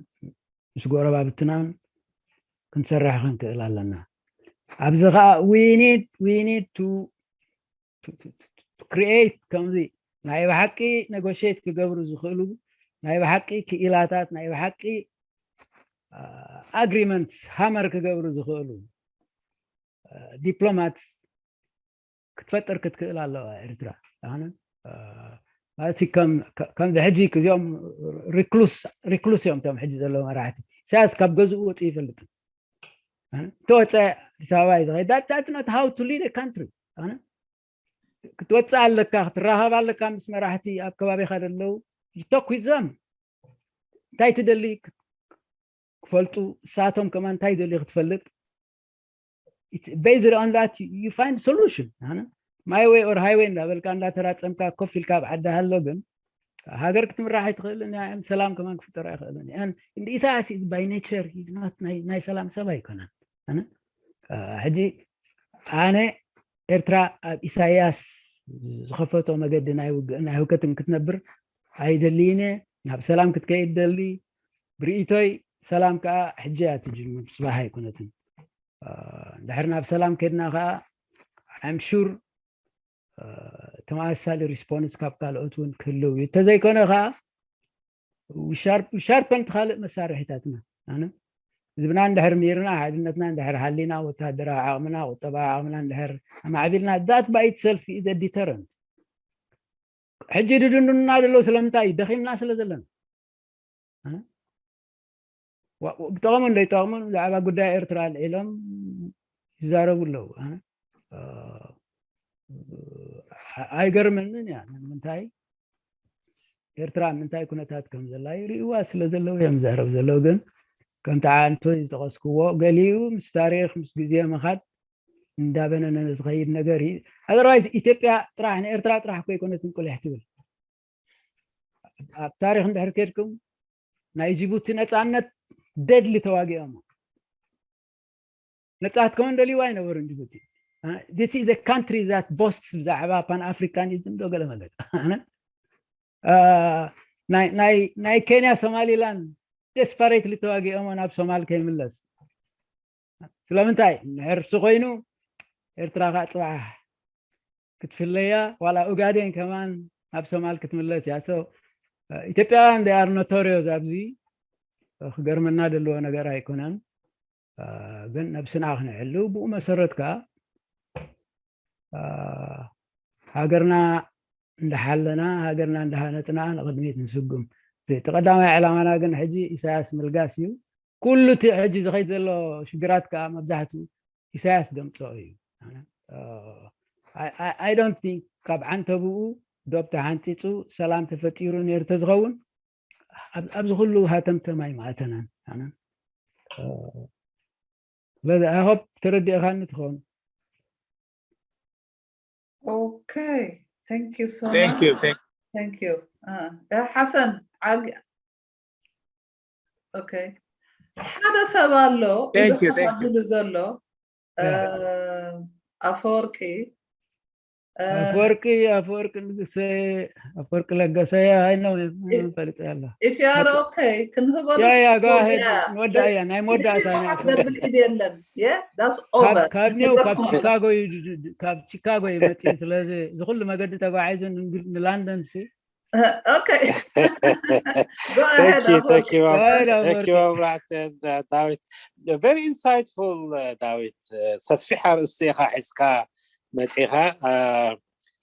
ምስ ጎረባብትናን ክንሰርሕ ክንክእል ኣለና ኣብዚ ከዓ we need we need to create ከምዚ ናይ ብሓቂ negotiate ክገብሩ ዝኽእሉ ናይ ብሓቂ ክኢላታት ናይ ብሓቂ agreement ሃመር ክገብሩ ዝኽእሉ ዲፕሎማት ክትፈጥር ክትክእል ኣለዋ ኤርትራ ኣነ ማለት ከም ከምዚ ሕጂ እዚኦም ሪክሉስ ሪክሉስ እዮም እቶም ሕጂ ዘለዉ መራሕቲ። ኢሳያስ ካብ ገዝኡ ወፂኡ ይፈልጥ። ተወፀ ኣዲስ ኣበባ እዩ ዝኸይድ። That's not how to lead a country. ክትወፅእ ኣለካ፣ ክትራኸብ ኣለካ ምስ መራሕቲ ኣብ ከባቢኻ ዘለዉ። You talk with them. እንታይ ትደሊ ክፈልጡ፣ እሳቶም ከማን እንታይ ደልዩ ክትፈልጥ። It's based on that you find solution. My way or highway እንዳበልካ እንዳተራፀምካ ኮፍ ኢልካ ኣብ ዓዲ ሃሎ ግን ሃገር ክትምራሕ ኣይትኽእልን እያ። ሰላም ከማን ክፍጠር ኣይኽእልን እያ። ኢሳያስ is by nature ናይ ሰላም ሰብ ኣይኮነን። ሕጂ ኣነ ኤርትራ ኣብ ኢሳያስ ዝኸፈቶ መገዲ ናይ ውግእን ናይ ህውከትን ክትነብር ኣይደልይን እየ። ናብ ሰላም ክትከይድ ደሊ ብርእይቶይ ሰላም ከዓ ሕጂ እያ ትጅምር፣ ፅባሕ ኣይኮነትን። እንድሕር ናብ ሰላም ከድና ከዓ I'm sure ተመሳሳሊ ሪስፖንስ ካብ ካልኦት እውን ክህልው እዩ። እንተዘይኮነ ከዓ ሻርፐን ካልእ መሳርሒታትና ኣነ ህዝብና እንድሕር ሚርና ሓድነትና እንድሕር ሃሊና ወታደራዊ ዓቕምና ቁጠባዊ ዓቕምና እንድሕር ኣማዕቢልና that by itself is a deterrent። ሕጂ ድድንዱና ደለዉ ስለምንታይ እዩ? ደኺምና ስለ ዘለና። ብጠቕሙን ዘይጠቕሙን ብዛዕባ ጉዳይ ኤርትራ ኣልዒሎም ይዛረቡ ኣለዉ። ኣይገርመንን እያ። ንምንታይ ኤርትራ ኣብ ምንታይ ኩነታት ከም ዘላ ይርእይዋ ስለ ዘለዉ እዮም ዝዛረቡ ዘለዉ። ግን ከምቲ ዓንቶይ ዝጠቐስክዎ ገሊኡ ምስ ታሪኽ ምስ ግዜ ምኻድ እንዳበነነ ዝኸይድ ነገር እዩ። Otherwise ኢትዮጵያ ጥራሕ ንኤርትራ ጥራሕ እኮ ኣይኮነትን ቁሊሕ ትብል። ኣብ ታሪኽ እንድሕር ከድኩም ናይ ጅቡቲ ነፃነት ደድሊ ተዋጊኦሞ። ነፃ ክትከውን ደልይዋ ኣይነበሩን ጅቡቲ። This is a country that boasts ብዛዕባ ፓን ኣፍሪካኒዝም ዶ ገለ መገለ። ናይ ኬንያ ሶማሊላንድ ዴስፐሬትሊ ተዋጊኦሞ ናብ ሶማል ከይምለስ። ስለምንታይ? ንሕርሲ ኮይኑ ኤርትራ ከዓ ፅባሕ ክትፍለያ ዋላ ኡጋዴን ከማን ናብ ሶማል ክትምለስ እያ። ኢትዮጵያውያን they are notorious ኣብዚ ክገርመና ዘለዎ ነገር ኣይኮነን። ግን ነብስና ክነሕሉ ብኡ መሰረት ከዓ ሃገርና እንዳሓለና ሃገርና እንዳሃነፅና ንቕድሚት ንስጉም። እቲ ቀዳማይ ዕላማና ግን ሕጂ ኢሳያስ ምልጋስ እዩ። ኩሉ እቲ ሕጂ ዝኸይድ ዘሎ ሽግራት ከዓ መብዛሕትኡ ኢሳያስ ዘምፅኦ እዩ። I don't think ካብ ዓንተብኡ ዶብ ተሓንፂፁ ሰላም ተፈጢሩ ነይሩ ተዝኸውን ኣብዚ ኩሉ ሃተምተም ኣይምኣተናን። ስለዚ I hope ተረዲእኻኒ ትኸውን። Okay, thank you so Thank much. you. Thank Thank you. Uh, ሓሰን ዓግ Okay. ሓደ ሰብ ኣሎ Thank you, ኢዱ thank ከቢሉ ዘሎ ኣፈወርቂ ኣፈወርቂ ኣፈወርቂ ንጉሰ ኣፈወርቂ ለገሰ I know ፈሊጠ ያለ if you are okay ክንህቦ Yeah, yeah, go ahead. ንወዳእ እያ ናይ መወዳእታ ናይ ኣፈወርቂ። ዘብል ኢድ የለን። Yeah, that's over. ካብ ኒው ካብ ቺካጎ እዩ ካብ ቺካጎ እዩ መፅኡ። ስለዚ እዚ ኩሉ መገዲ ተጓዒዙ ንላንደን ሲ Okay. Go ahead. Thank you, thank you, Go ahead, Robert. Thank you, Alberto. Robert and uh, David. Very insightful, uh, David. Uh, ሰፊሕ ኣርእስቲ ኢኻ ሒዝካ መፂኻ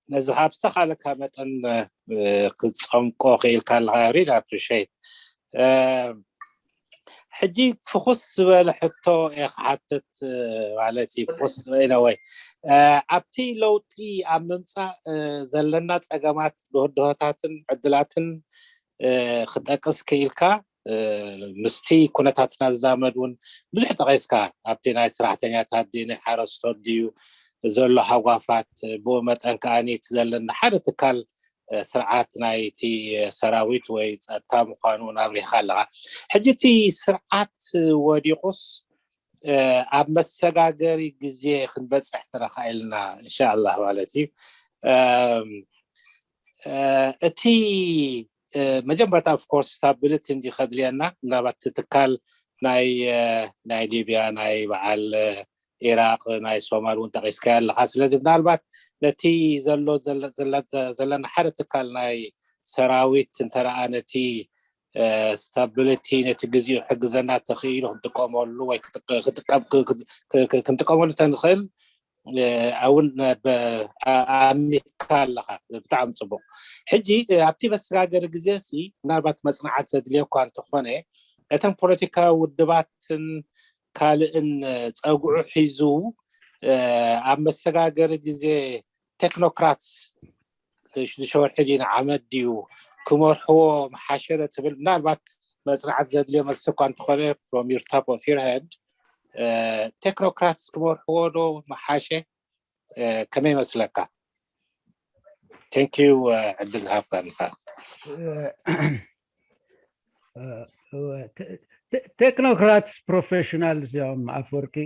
ነዚ ካብ ዝተኻለካ መጠን ክትፀምቆ ክኢልካ ኣለካ። Really appreciate። ሕጂ ፍኹስ ዝበለ ሕቶ እየ ክሓትት ማለት እዩ። ፍኹስ ዝበለ ወይ ኣብቲ ለውጢ ኣብ ምምፃእ ዘለና ፀገማት ብህድሆታትን ዕድላትን ክጠቅስ ክኢልካ ምስቲ ኩነታትና ዝዛመድ እውን ብዙሕ ጠቂስካ ኣብቲ ናይ ሰራሕተኛታት ድዩ ናይ ሓረስቶት ድዩ ዘሎ ሃጓፋት ብኡ መጠን ከዓኒ እቲ ዘለና ሓደ ትካል ስርዓት ናይቲ ሰራዊት ወይ ፀጥታ ምኳኑ እውን ኣብሪህካ ኣለካ። ሕጂ እቲ ስርዓት ወዲቁስ ኣብ መሰጋገሪ ግዜ ክንበፅሕ ትረካ ኢልና እንሻላ ማለት እዩ። እቲ መጀመርታ of course stability እንዲ ከድልየና ምናልባት እቲ ትካል ናይ ናይ ሊብያ ናይ በዓል ኢራቅ ናይ ሶማል እውን ጠቂስካዮ ኣለካ። ስለዚ ምናልባት ነቲ ዘሎ ዘለና ሓደ ትካል ናይ ሰራዊት እንተረኣ ነቲ stability ነቲ ግዜኡ ሕግዘና ተኽኢሉ ክንጥቀመሉ ወይ ክንጥቀመሉ ተንኽእል እውን ኣሚካ ኣለካ። ብጣዕሚ ፅቡቅ። ሕጂ ኣብቲ መሰጋገሪ ግዜ ሲ ምናልባት መፅናዓት ዘድልዮ እኳ እንተኾነ፣ እተን ፖለቲካዊ ውድባትን ካልእን ፀጉዑ ሒዙ ኣብ መሰጋገሪ ግዜ ቴክኖክራት ሽዱሽተ ወርሒ ድዩ ንዓመት ድዩ ክመርሕዎ መሓሸ ዶ ትብል? ምናልባት መፅናዕት ዘድልዮ መልሲ እኳ እንተኾነ፣ from your top of your head፣ ቴክኖክራትስ ክመርሕዎ ዶ መሓሸ? ከመይ ይመስለካ? Thank you። ዕድል ዝሃብካ ንኻ። ቴክኖክራትስ ፕሮፌሽናልስ እዮም ኣፈወርቂ።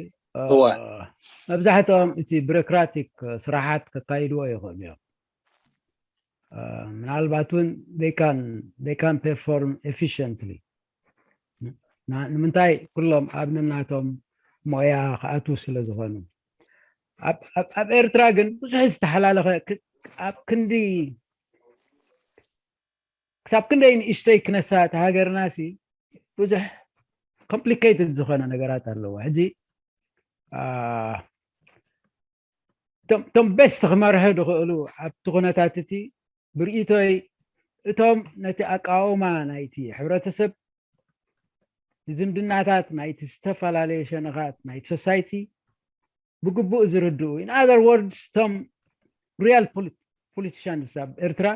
መብዛሕትኦም እቲ ቢሮክራቲክ ስራሓት ከካይድዎ ይኽእሉ እዮም። ምናልባት እውን they can perform efficiently። ንምንታይ? ኩሎም ኣብ ነናቶም ሞያ ክኣትዉ ስለ ዝኾኑ። ኣብ ኤርትራ ግን ብዙሕ ዝተሓላለኸ፣ ኣብ ክንዲ ክሳብ ክንደይ ንእሽተይ ክነሳ፣ እቲ ሃገርና ሲ ብዙሕ ኮምፕሊኬትድ ዝኾነ ነገራት ኣለዎ። ሕጂ እቶም ቤስት ክመርሑ ዝኽእሉ ኣብቲ ኩነታት እቲ ብርእይቶይ፣ እቶም ነቲ ኣቃውማ ናይቲ ሕብረተሰብ፣ ዝምድናታት ናይቲ ዝተፈላለየ ሸነኻት ናይቲ ሶሳይቲ ብግቡእ ዝርድኡ፣ in other words፣ እቶም ሪያል ፖሊቲሽንስ ኣብ ኤርትራ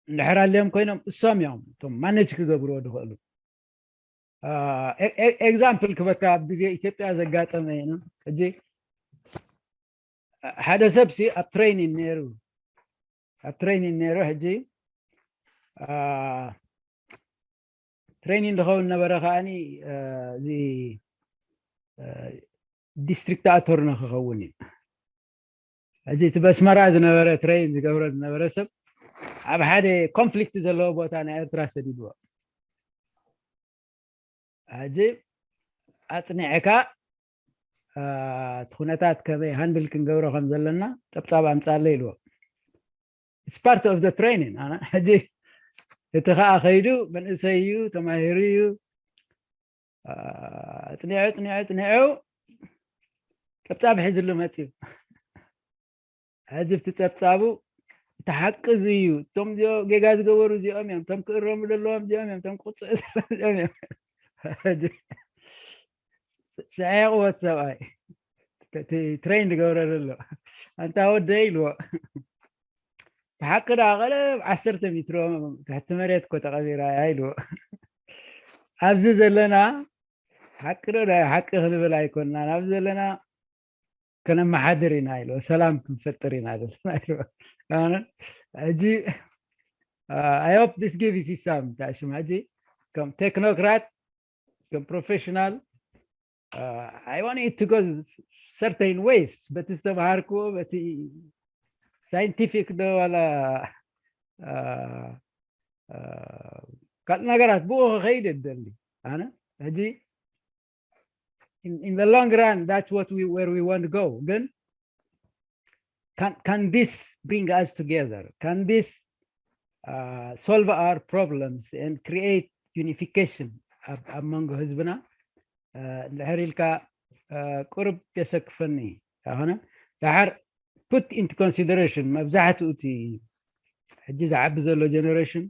እንድሕር ኣልዮም ኮይኖም፣ እሶም እዮም እቶም ማነጅ ክገብርዎ ዝኽእሉ። ኤግዛምፕል ክበካ፣ ኣብ ግዜ ኢትዮጵያ ዘጋጠመ እዩ። ሕጂ ሓደ ሰብ ሲ ኣብ ትሬኒን ነይሩ፣ ኣብ ትሬኒን ነይሩ። ሕጂ ትሬኒን ዝኸውን ነበረ ከዓኒ፣ እዚ ዲስትሪክት ኣቶርኒ ክኸውን እዩ። ሕጂ እቲ በስመራ ዝነበረ ትሬን ዝገብሮ ዝነበረ ሰብ ኣብ ሓደ ኮንፍሊክት ዘለዎ ቦታ ናይ ኤርትራ ሰዲድዎ። ሕጂ ኣፅኒዕካ እቲ ኩነታት ከመይ ሃንድል ክንገብሮ ከም ዘለና ፀብፃብ ኣምፃለይ ኢልዎ። It's part of the training። ሕጂ እቲ ከዓ ከይዱ መንእሰይ እዩ፣ ተማሂሩ እዩ። ኣፅኒዑ ኣፅኒዑ ኣፅኒዑ ፀብፃብ ሒዝሉ መፅዩ። ሕጂ ብቲ ፀብፃቡ እቲ ሓቂ እዚ እዩ፣ እቶም ጌጋ ዝገበሩ እዚኦም እዮም፣ እቶም ክእረሙ ዘለዎም እዚኦም እዮም፣ እቶም ክቅፅዑ ዘለዎም እዚኦም እዮም። ስሒቕዎ እቲ ሰብኣይ፣ እቲ ትሬን ዝገብረ ዘሎ። ኣንታ ወደይ ኢልዎ። እቲ ሓቂ ደኣ ቀለብ ዓሰርተ ሜትሮ ትሕቲ መሬት እኮ ተቐቢራ እያ ኢልዎ። ኣብዚ ዘለና ሓቂ ዶ ናይ ሓቂ ክንብል ኣይኮንናን። ኣብዚ ዘለና ከነመሓድር ኢና ኢልዎ። ሰላም ክንፈጥር ኢና ዘለና ኢልዎ። ሕጂ I hope this gives you some ታሽም። ሕጂ ከም ቴክኖክራት፣ ከም ፕሮፌሽናል፣ I want it to go certain ways፣ በቲ ዝተምሃርክዎ፣ በቲ ሳይንቲፊክ ዶ ዋላ ካልእ ነገራት ብኡ ክኸይድ እደሊ። ኣነ ሕጂ in the long run that's what we where we want to go። ግን can this bring us together? Can this solve our problems and create unification ኣብ መንጎ ህዝብና? እንድሕር ኢልካ ቁርብ የሰክፈኒ። ኣነ ደሓር put into consideration መብዛሕትኡ እቲ ሕጂ ዝዓቢ ዘሎ ጀነሬሽን፣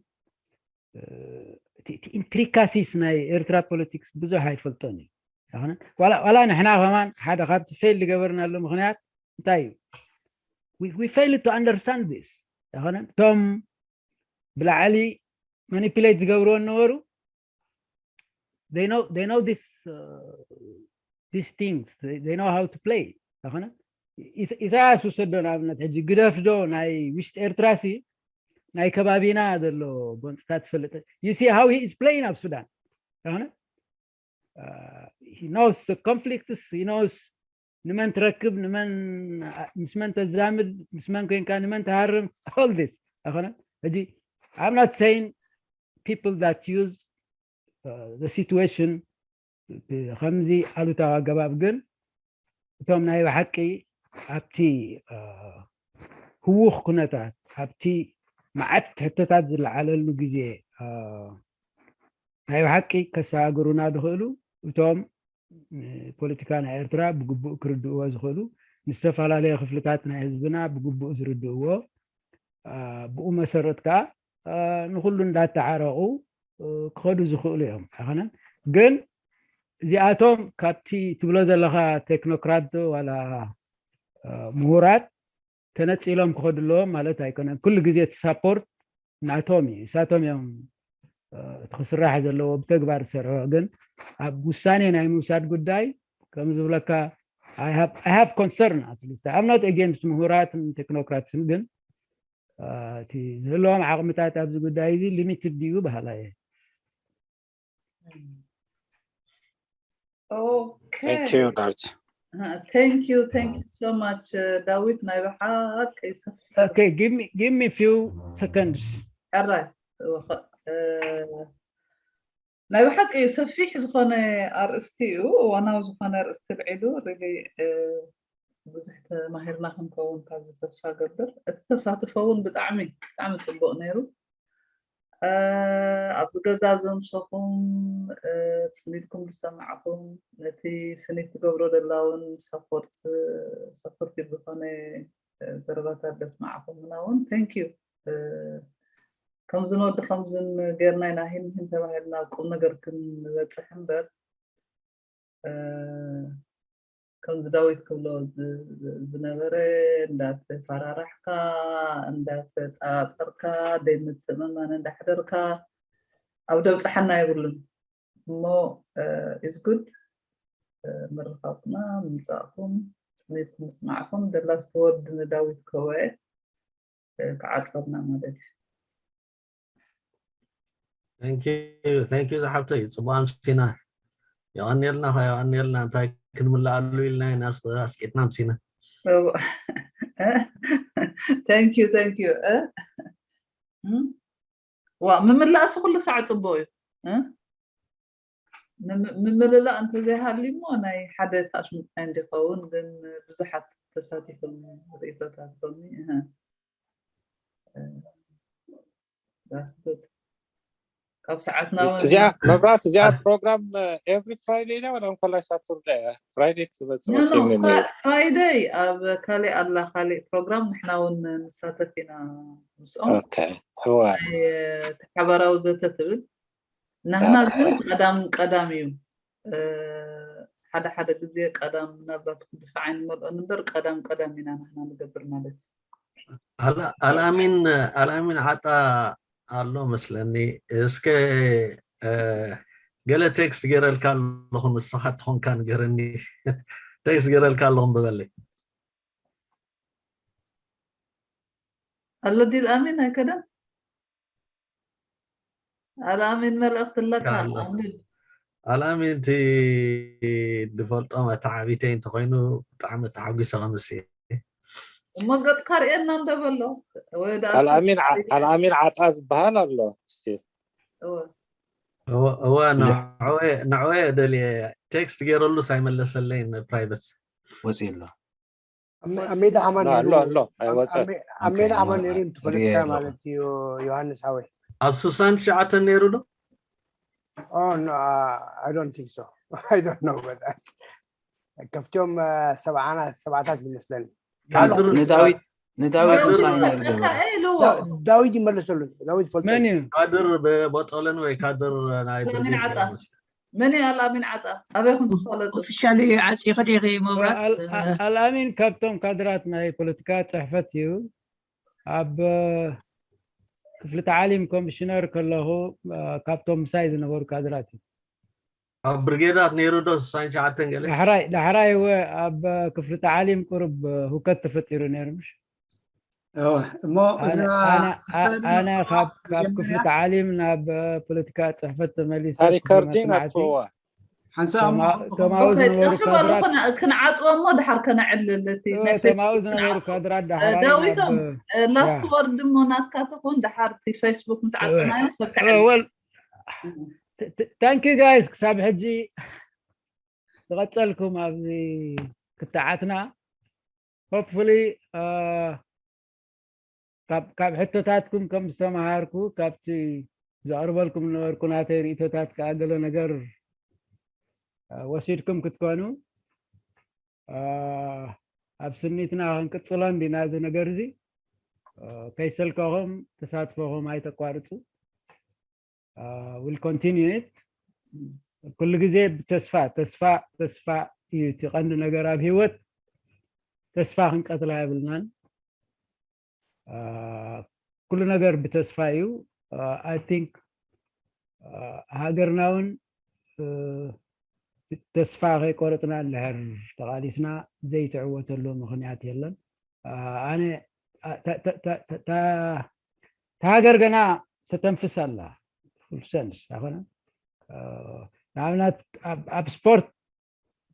እቲ ኢንትሪካሲስ ናይ ኤርትራ ፖለቲክስ ብዙሕ ኣይፈልጦን እዩ። ዋላ ንሕና ከማን ሓደ ካብቲ ፌል ዝገበርናሉ ምክንያት እንታይ እዩ? We fail to understand this። እቶም ብላዕሊ ማኒፕሌት ዝገብርዎ ነበሩ፣ they know this things, they know how to play። ኣኾነ ኢሳያስ ውሰዶ ንኣብነት፣ ሕጂ ግደፍ ዶ ናይ ውሽጢ ኤርትራ ሲ ናይ ከባቢና ዘሎ ጎንፅታት ትፈልጥ። You see how he is playing ኣብ ሱዳን። ኣኾነ he knows the conflicts, he knows ንመን ትረክብ፣ ንመን ምስ መን ተዛምድ፣ ምስ መን ኮይንካ ንመን ትሃርም፣ all this። ኣኾነ ሕጂ I'm not saying people that use the situation ብከምዚ ኣሉታዊ ኣገባብ፣ ግን እቶም ናይ ብሓቂ ኣብቲ ህዉኽ ኩነታት፣ ኣብቲ መዓት ሕቶታት ዝለዓለሉ ግዜ ናይ ብሓቂ ከሰጋግሩና ዝኽእሉ እቶም ፖለቲካ ናይ ኤርትራ ብግቡእ ክርድእዎ ዝኽእሉ ንዝተፈላለየ ክፍልታት ናይ ህዝብና ብግቡእ ዝርድእዎ፣ ብኡ መሰረት ከዓ ንኩሉ እንዳተዓረቑ ክኸዱ ዝኽእሉ እዮም። ኣይኮነን ግን እዚኣቶም ካብቲ ትብሎ ዘለኻ ቴክኖክራት ዋላ ምሁራት ተነፂሎም ክኸዱ ኣለዎም ማለት ኣይኮነን። ኩሉ ግዜ እቲ ሳፖርት ናቶም እዩ፣ እሳቶም እዮም እቲ ክስራሕ ዘለዎ ብተግባር ዝሰርሑ። ግን ኣብ ውሳኔ ናይ ምውሳድ ጉዳይ ከም ዝብለካ I have concern at least. I'm not against ምሁራትን ቴክኖክራትን ግን እቲ ዝህልዎም ዓቕምታት ኣብዚ ጉዳይ እዚ ሊሚትድ ድዩ በሃላይ እየ። Okay. Thank you, Dart. Thank you, thank you so much, ዳዊት ናይ ብሓቂ ሰፊሕ። Okay, give me give me few seconds. ሕራይ ናይ ብሓቂ ሰፊሕ ዝኾነ ኣርእስቲ እዩ፣ እዋናዊ ዝኾነ ኣርእስቲ ልዒሉ ሪሊ ብዙሕ ተማሂርና ክንከውን ካብዚ ተስፋ ገብር። እቲ ተሳትፎ እውን ብጣዕሚ ብጣዕሚ ፅቡቅ ነይሩ። ኣብዚ ገዛ ዘምሰኹም ፅሚድኩም ዝሰማዕኹም ነቲ ስኒት ትገብሮ ደላ እውን ሰፖርት ሰፖርቲቭ ዝኾነ ዘረባታት ዘስማዕኹምና እውን thank you። ከምዚ ንወዲ ከምዝን ጌርና ኢና ሂን ሂን ተባሂልና ኣብ ቁም ነገር ክንበፅሕ እምበር ከምዚ ዳዊት ክብሎ ዝነበረ እንዳተፈራራሕካ እንዳተጠራጠርካ ደይ ምትእምማን እንዳሕደርካ ኣብ ደብፅሓና የብሉን እሞ is good ምርኻብኩና ምምፃእኩም ፅሜትኩም ምስማዕኩም ደላስ ተወድ ንዳዊት ከወ ክዓፅወና ማለት እዩ። Thank you ዝሓብተይ ፅቡቅ ኣምሲና። የቀንየልና የቀንየልና እንታይ ክንምልኣሉ ኢልና ኢና ኣስቂጥና ኣምሲና። Thank you thank you። ዋ ምምላእሲ ኩሉ ሳዕ ፅቡቅ እዩ። ምምልላእ እንተዘይሃልዩ እሞ ናይ ሓደ ታሽምታይ እንዲኸውን ግን ብዙሓት ተሳቲፎም ርእቶታት ኮኒ ካብ ሰዓትና እዚኣ መብራት እዚኣ ፕሮግራም every Friday ና ወላ እንኮላይ ሳቱርዳይ Friday ትመፅእ መሲሉኒ። Friday ኣብ ካሊእ ኣላ ካሊእ ፕሮግራም ንሕና እውን ንሳተፍ ኢና ምስኦም እዋ ሓበራዊ ዘተ ትብል ናህና ግን ቀዳም ቀዳም እዩ። ሓደ ሓደ ግዜ ቀዳም ምናልባት ቅዱስ ዓይኒ መልኦ ንበር ቀዳም ቀዳም ኢና ናህና ንገብር ማለት እዩ። ኣልኣሚን ኣልኣሚን ዓጣ ኣሎ መስለኒ። እስከ ገለ ቴክስት ገይረልካ ኣለኹ ንስኻ ትኾንካ ንገረኒ። ቴክስት ገይረልካ ኣለኹ በለይ። ኣሎ ዲል ኣሚን ኣይከደን ኣልኣሚን መልእኽቲ ኣለካ ኣሚን ኣልኣሚን እቲ ድፈልጦ መተዓቢተይ እንተኮይኑ ብጣዕሚ ተሓጒሰ ከምስ እሞ ገፅካ ርእየና እንደበሎ ኣልኣሚን ዓጣ ዝበሃል ኣሎ ስቲቭ እወ ንዕወ ደልየ ቴክስት ገይረሉስ ኣይመለሰለይን ፕራይቨት ወፂ ኣሎ ኣብ ሜዳ ኣማን ኣሎ ኣሎ ኣይወፀን ኣብ ሜዳ ኣማን ነይሩ እንትፈልጥካ ማለት እዩ ዮሃንስ ሃወይ ኣብ ስሳን ትሽዓተን ነይሩ ዶ I don't think so I don't know but ከፍትዮም ሰብዓና ሰብዓታት ይመስለኒ ንዳዊት ንዳዊት ምሳይ ነይሩ ገበረ ዳዊት ይመለሰሉ ዳዊት ፈልጦ መን እዩ ካድር በጦለን ወይ ካድር ናይ መን እዩ ኣልኣሚን ዓጣ ኣበይኩም ትፋለጡ ኦፊሻሊ ዓፂ ከዲኺ መብራት ኣልኣሚን ካብቶም ካድራት ናይ ፖለቲካ ፅሕፈት እዩ ኣብ ክፍሊ ተዓሊም ኮሚሽነር ከለኹ ካብቶም ምሳይ ዝነበሩ ካድራት እዩ ኣብ ብርጌዳት ነይሩ ዶ ስሳን ሸዓተን ገለ ዳሕራይ ዳሕራይ ወ ኣብ ክፍሊ ተዓሊም ቁሩብ ሁከት ተፈጢሩ ነይሩ ምሽ እሞ ኣነ ካብ ክፍሊ ተዓሊም ናብ ፖለቲካ ፅሕፈት ተመሊሰ ሪከርዲንግ ኣጥፍዋ ሓንሳብ ከማኡ ዝነበሩ ካድራት ክንዓፅዎ እሞ ድሓር ከነዕልል እቲ ናይ ከማኡ ዝነበሩ ካድራት ዳሕራይ ዳዊቶም ላስት ወርድ እሞ ናትካ ትኹን ድሓር እቲ ፌስቡክ ምስ ዓፀናዮ ሰብ ከዕልል well thank you guys ክሳብ ሕጂ ዝቐፀልኩም ኣብዚ ክትዓትና hopefully ካብ ሕቶታትኩም ከም ዝተምሃርኩ ካብቲ ዘቕርበልኩም ዝነበርኩ ናተይ ርእቶታት ከዓ ገለ ነገር ወሲድኩም ክትኮኑ ኣብ ስኒትና ክንቅጽሎ እንዲና እዚ ነገር እዚ። ከይሰልከኹም ተሳትፎኹም ኣይተቋርጹ። We'll continue it። ኩሉ ግዜ ብተስፋ ተስፋ ተስፋ እዩ እቲ ቀንዲ ነገር ኣብ ህይወት። ተስፋ ክንቀትላ የብልናን። ኩሉ ነገር ብተስፋ እዩ። I think ሃገርና እውን ተስፋ ከይቆረፅና እንድሕር ተቓሊስና ዘይትዕወተሉ ምኽንያት የለን። ኣነ እታ ሃገር ገና ተተንፍስ ኣላ። Full sense ኣይኮነን። ንኣብነት ኣብ ስፖርት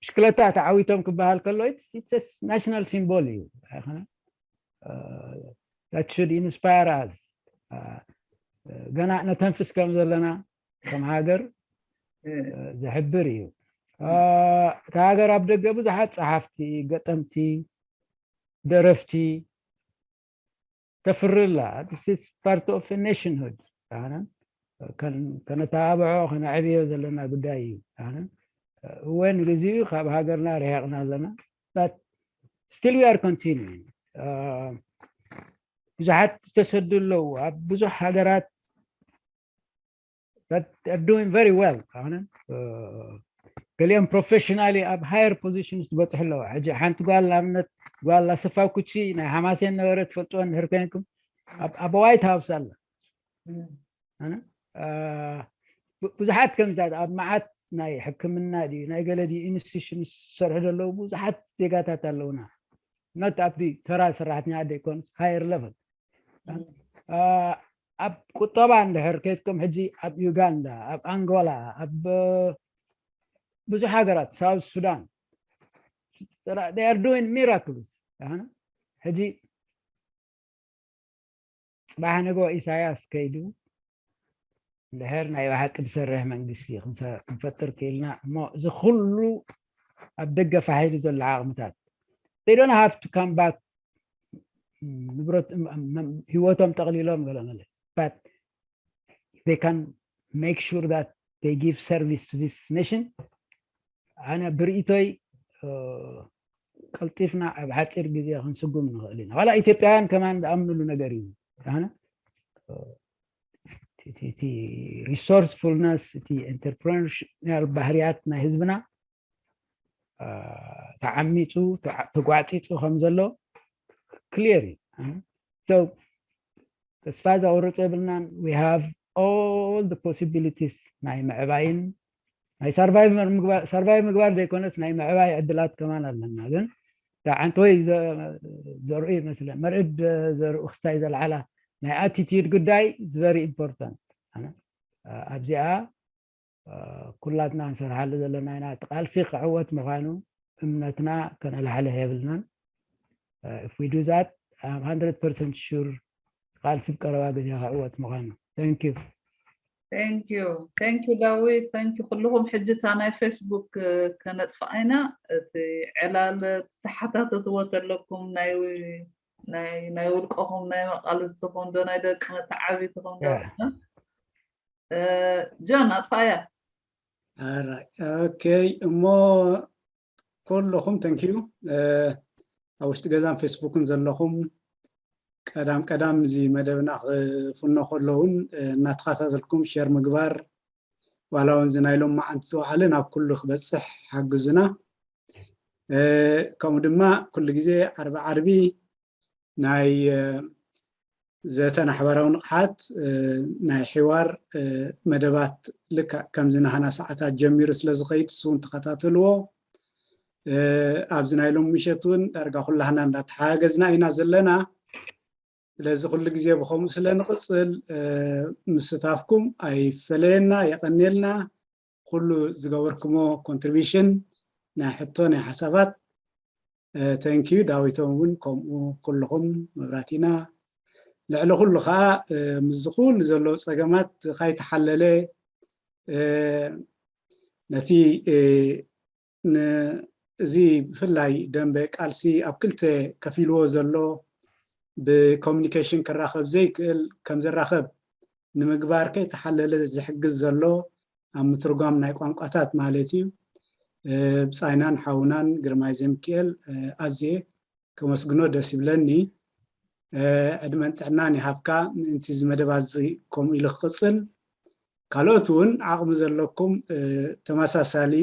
ብሽክለታ ተዓዊቶም ክበሃል ከሎ ናሽናል ሲምቦል እዩ። ኣይኮነን? That should inspire us። ገና ነተንፍስ ከም ዘለና ከም ሃገር ዝሕብር እዩ። እታ ሃገር ኣብ ደገ ብዙሓት ጸሓፍቲ፣ ገጠምቲ፣ ደረፍቲ ተፍሪ ኣላ። This is part of nationhood። ኣነ ከነተባብዖ ከነዕብዮ ዘለና ጉዳይ እዩ። ኣነ እወ ንግዚኡ ካብ ሃገርና ርሒቕና ኣለና። But still we are continuing። ብዙሓት ዝተሰዱ ኣለዉ ኣብ ብዙሕ ሃገራት። But they're doing very well። ኣነ ገሊኦም ፕሮፌሽናሊ ኣብ ሃየር ፖዚሽንስ ዝበፅሑ ኣለዉ። ሕጂ ሓንቲ ጓል ንኣብነት ጓል ኣሰፋ ኩቺ ናይ ሓማሴን ነበረ ትፈልጥዎ እንድሕር ኮይንኩም ኣብ ዋይት ሃውስ ኣላ። ብዙሓት ከምዚታት ኣብ መዓት ናይ ሕክምና ድዩ ናይ ገለ ድዩ ኢንስቲቱሽን ዝሰርሑ ዘለዉ ብዙሓት ዜጋታት ኣለዉና። ኖት ኣብቲ ተራ ሰራሕተኛ ደይኮኑስ ሃየር ለቨል። ኣብ ቁጠባ እንድሕር ከይትኩም ሕጂ ኣብ ዩጋንዳ፣ ኣብ ኣንጎላ፣ ኣብ ብዙሕ ሃገራት ሳውት ሱዳን they are doing miracles። ሕጂ ፅባሕ ንጎ ኢሳያስ ከይዱ እንድሕር ናይ ብሓቂ ዝሰርሕ መንግስቲ ክንፈጥር ክኢልና እሞ እዚ ኩሉ ኣብ ደገ ፋሕ ኢሉ ዘሎ ዓቕምታት they don't have to come back። ንብረት ህይወቶም ጠቕሊሎም ገለመለ but they can make sure that they give service to this nation። ኣነ ብርእይቶይ ቀልጢፍና ኣብ ሓፂር ግዜ ክንስጉም ንኽእል ኢና። ዋላ ኢትዮጵያውያን ከማን ዝኣምንሉ ነገር እዩ። ኣነ እቲ resourcefulness እቲ entrepreneurial ባህርያት ናይ ህዝብና ተዓሚፁ ተጓፂፁ ከም ዘሎ ክሊር እዩ። ተስፋ ዘቑርፅ የብልናን። We have all the possibilities ናይ ምዕባይን ናይ ሰርቫይቭ ምግባር ዘይኮነስ ናይ ምዕባይ ዕድላት ከማን ኣለና። ግን ሓንቲ ወይ ዘርኡ ይመስለ መርዕድ ዘርኡ ክስታይ ዘልዓላ ናይ ኣቲቲዩድ ጉዳይ is very important። ኣብዚኣ ኩላትና ንሰርሓሉ ዘለና ኢና። እቲ ቃልሲ ክዕወት ምዃኑ እምነትና ከነላሕልሕ የብልናን። If we do that I'm hundred percent sure ቃልሲ ብቀረባ ግዜ ክዕወት ምዃኑ። Thank you። Thank you። Thank you ዳዊት። Thank you ኩልኹም። ሕጂ እታ ናይ ፌስቡክ ከነጥፍኣ ኢና። እቲ ዕላል ትተሓታተትዎ ተለኩም ናይ ናይ ውልቀኹም ናይ መቃልስትኹም ዶ ናይ ደቂ መተዓቢትኹም ዶ ጆን ኣጥፋያ። ኦኬ እሞ ኩልኹም thank you ኣብ ውሽጢ ገዛን ፌስቡክን ዘለኹም ቀዳም ቀዳም እዚ መደብና ክፍኖ ከለውን እናተኸታተልኩም ሸር ምግባር ዋላ እውን እዚ ናይ ሎም መዓንቲ ዝወዓለ ናብ ኩሉ ክበፅሕ ሓግዙና። ከምኡ ድማ ኩሉ ግዜ ዓርቢ ዓርቢ ናይ ዘተ ናሕባራዊ ንቕሓት ናይ ሕዋር መደባት ልክዕ ከምዚ ናህና ሰዓታት ጀሚሩ ስለ ዝኸይድ እሱ እውን ተኸታተልዎ። ኣብዚ ናይ ሎም ምሸት እውን ዳርጋ ኩላህና እንዳተሓጋገዝና ኢና ዘለና። ስለዚ ኩሉ ግዜ ብከምኡ ስለ ንቕፅል ምስታፍኩም ኣይፈለየና። የቐንየልና ኩሉ ዝገበርኩሞ ኮንትሪቢሽን ናይ ሕቶ ናይ ሓሳባት። Thank you ዳዊቶም እውን ከምኡ ኩልኹም መብራቲና ልዕሊ ኩሉ ከዓ ምስዚ ኩሉ ዘለዉ ፀገማት ካይተሓለለ ነቲ እዚ ብፍላይ ደንበ ቃልሲ ኣብ ክልተ ከፊልዎ ዘሎ ብኮሚኒኬሽን ክራኸብ ዘይክእል ከም ዝራኸብ ንምግባር ከይተሓለለ ዝሕግዝ ዘሎ ኣብ ምትርጓም ናይ ቋንቋታት ማለት እዩ። ብፃይናን ሓውናን ግርማይ ዘምክኤል ኣዝየ ከመስግኖ ደስ ይብለኒ። ዕድመን ጥዕናን ይሃብካ ምእንቲ እዚ መደባት እዚ ከምኡ ኢሉ ክቕፅል። ካልኦት እውን ዓቕሚ ዘለኩም ተመሳሳሊ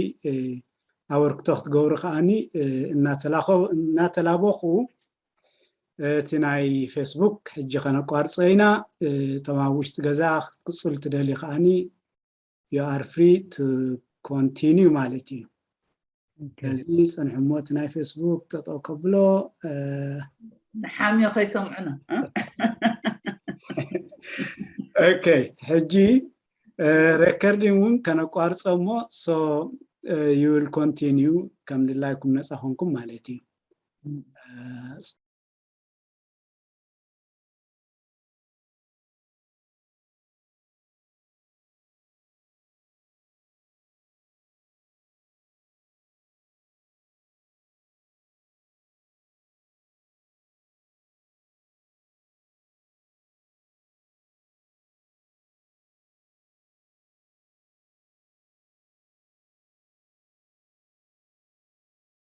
ኣበርክቶ ክትገብሩ ከዓኒ እናተላበኹ እቲ ናይ ፌስቡክ ሕጂ ከነቋርፆ ኢና። እቶም ኣብ ውሽጢ ገዛ ክትቅፅሉ ትደልዩ ከዓኒ you are free to continue ማለት እዩ። እዚ ፅንሕሞ እቲ ናይ ፌስቡክ ጠጠው ከብሎ። ንሓምዮ ከይሰምዑና። ኦኬ፣ ሕጂ ሬከርዲንግ እውን ከነቋርፀ እሞ so you will continue ከም ድላይኩም ነፃ ኮንኩም ማለት እዩ።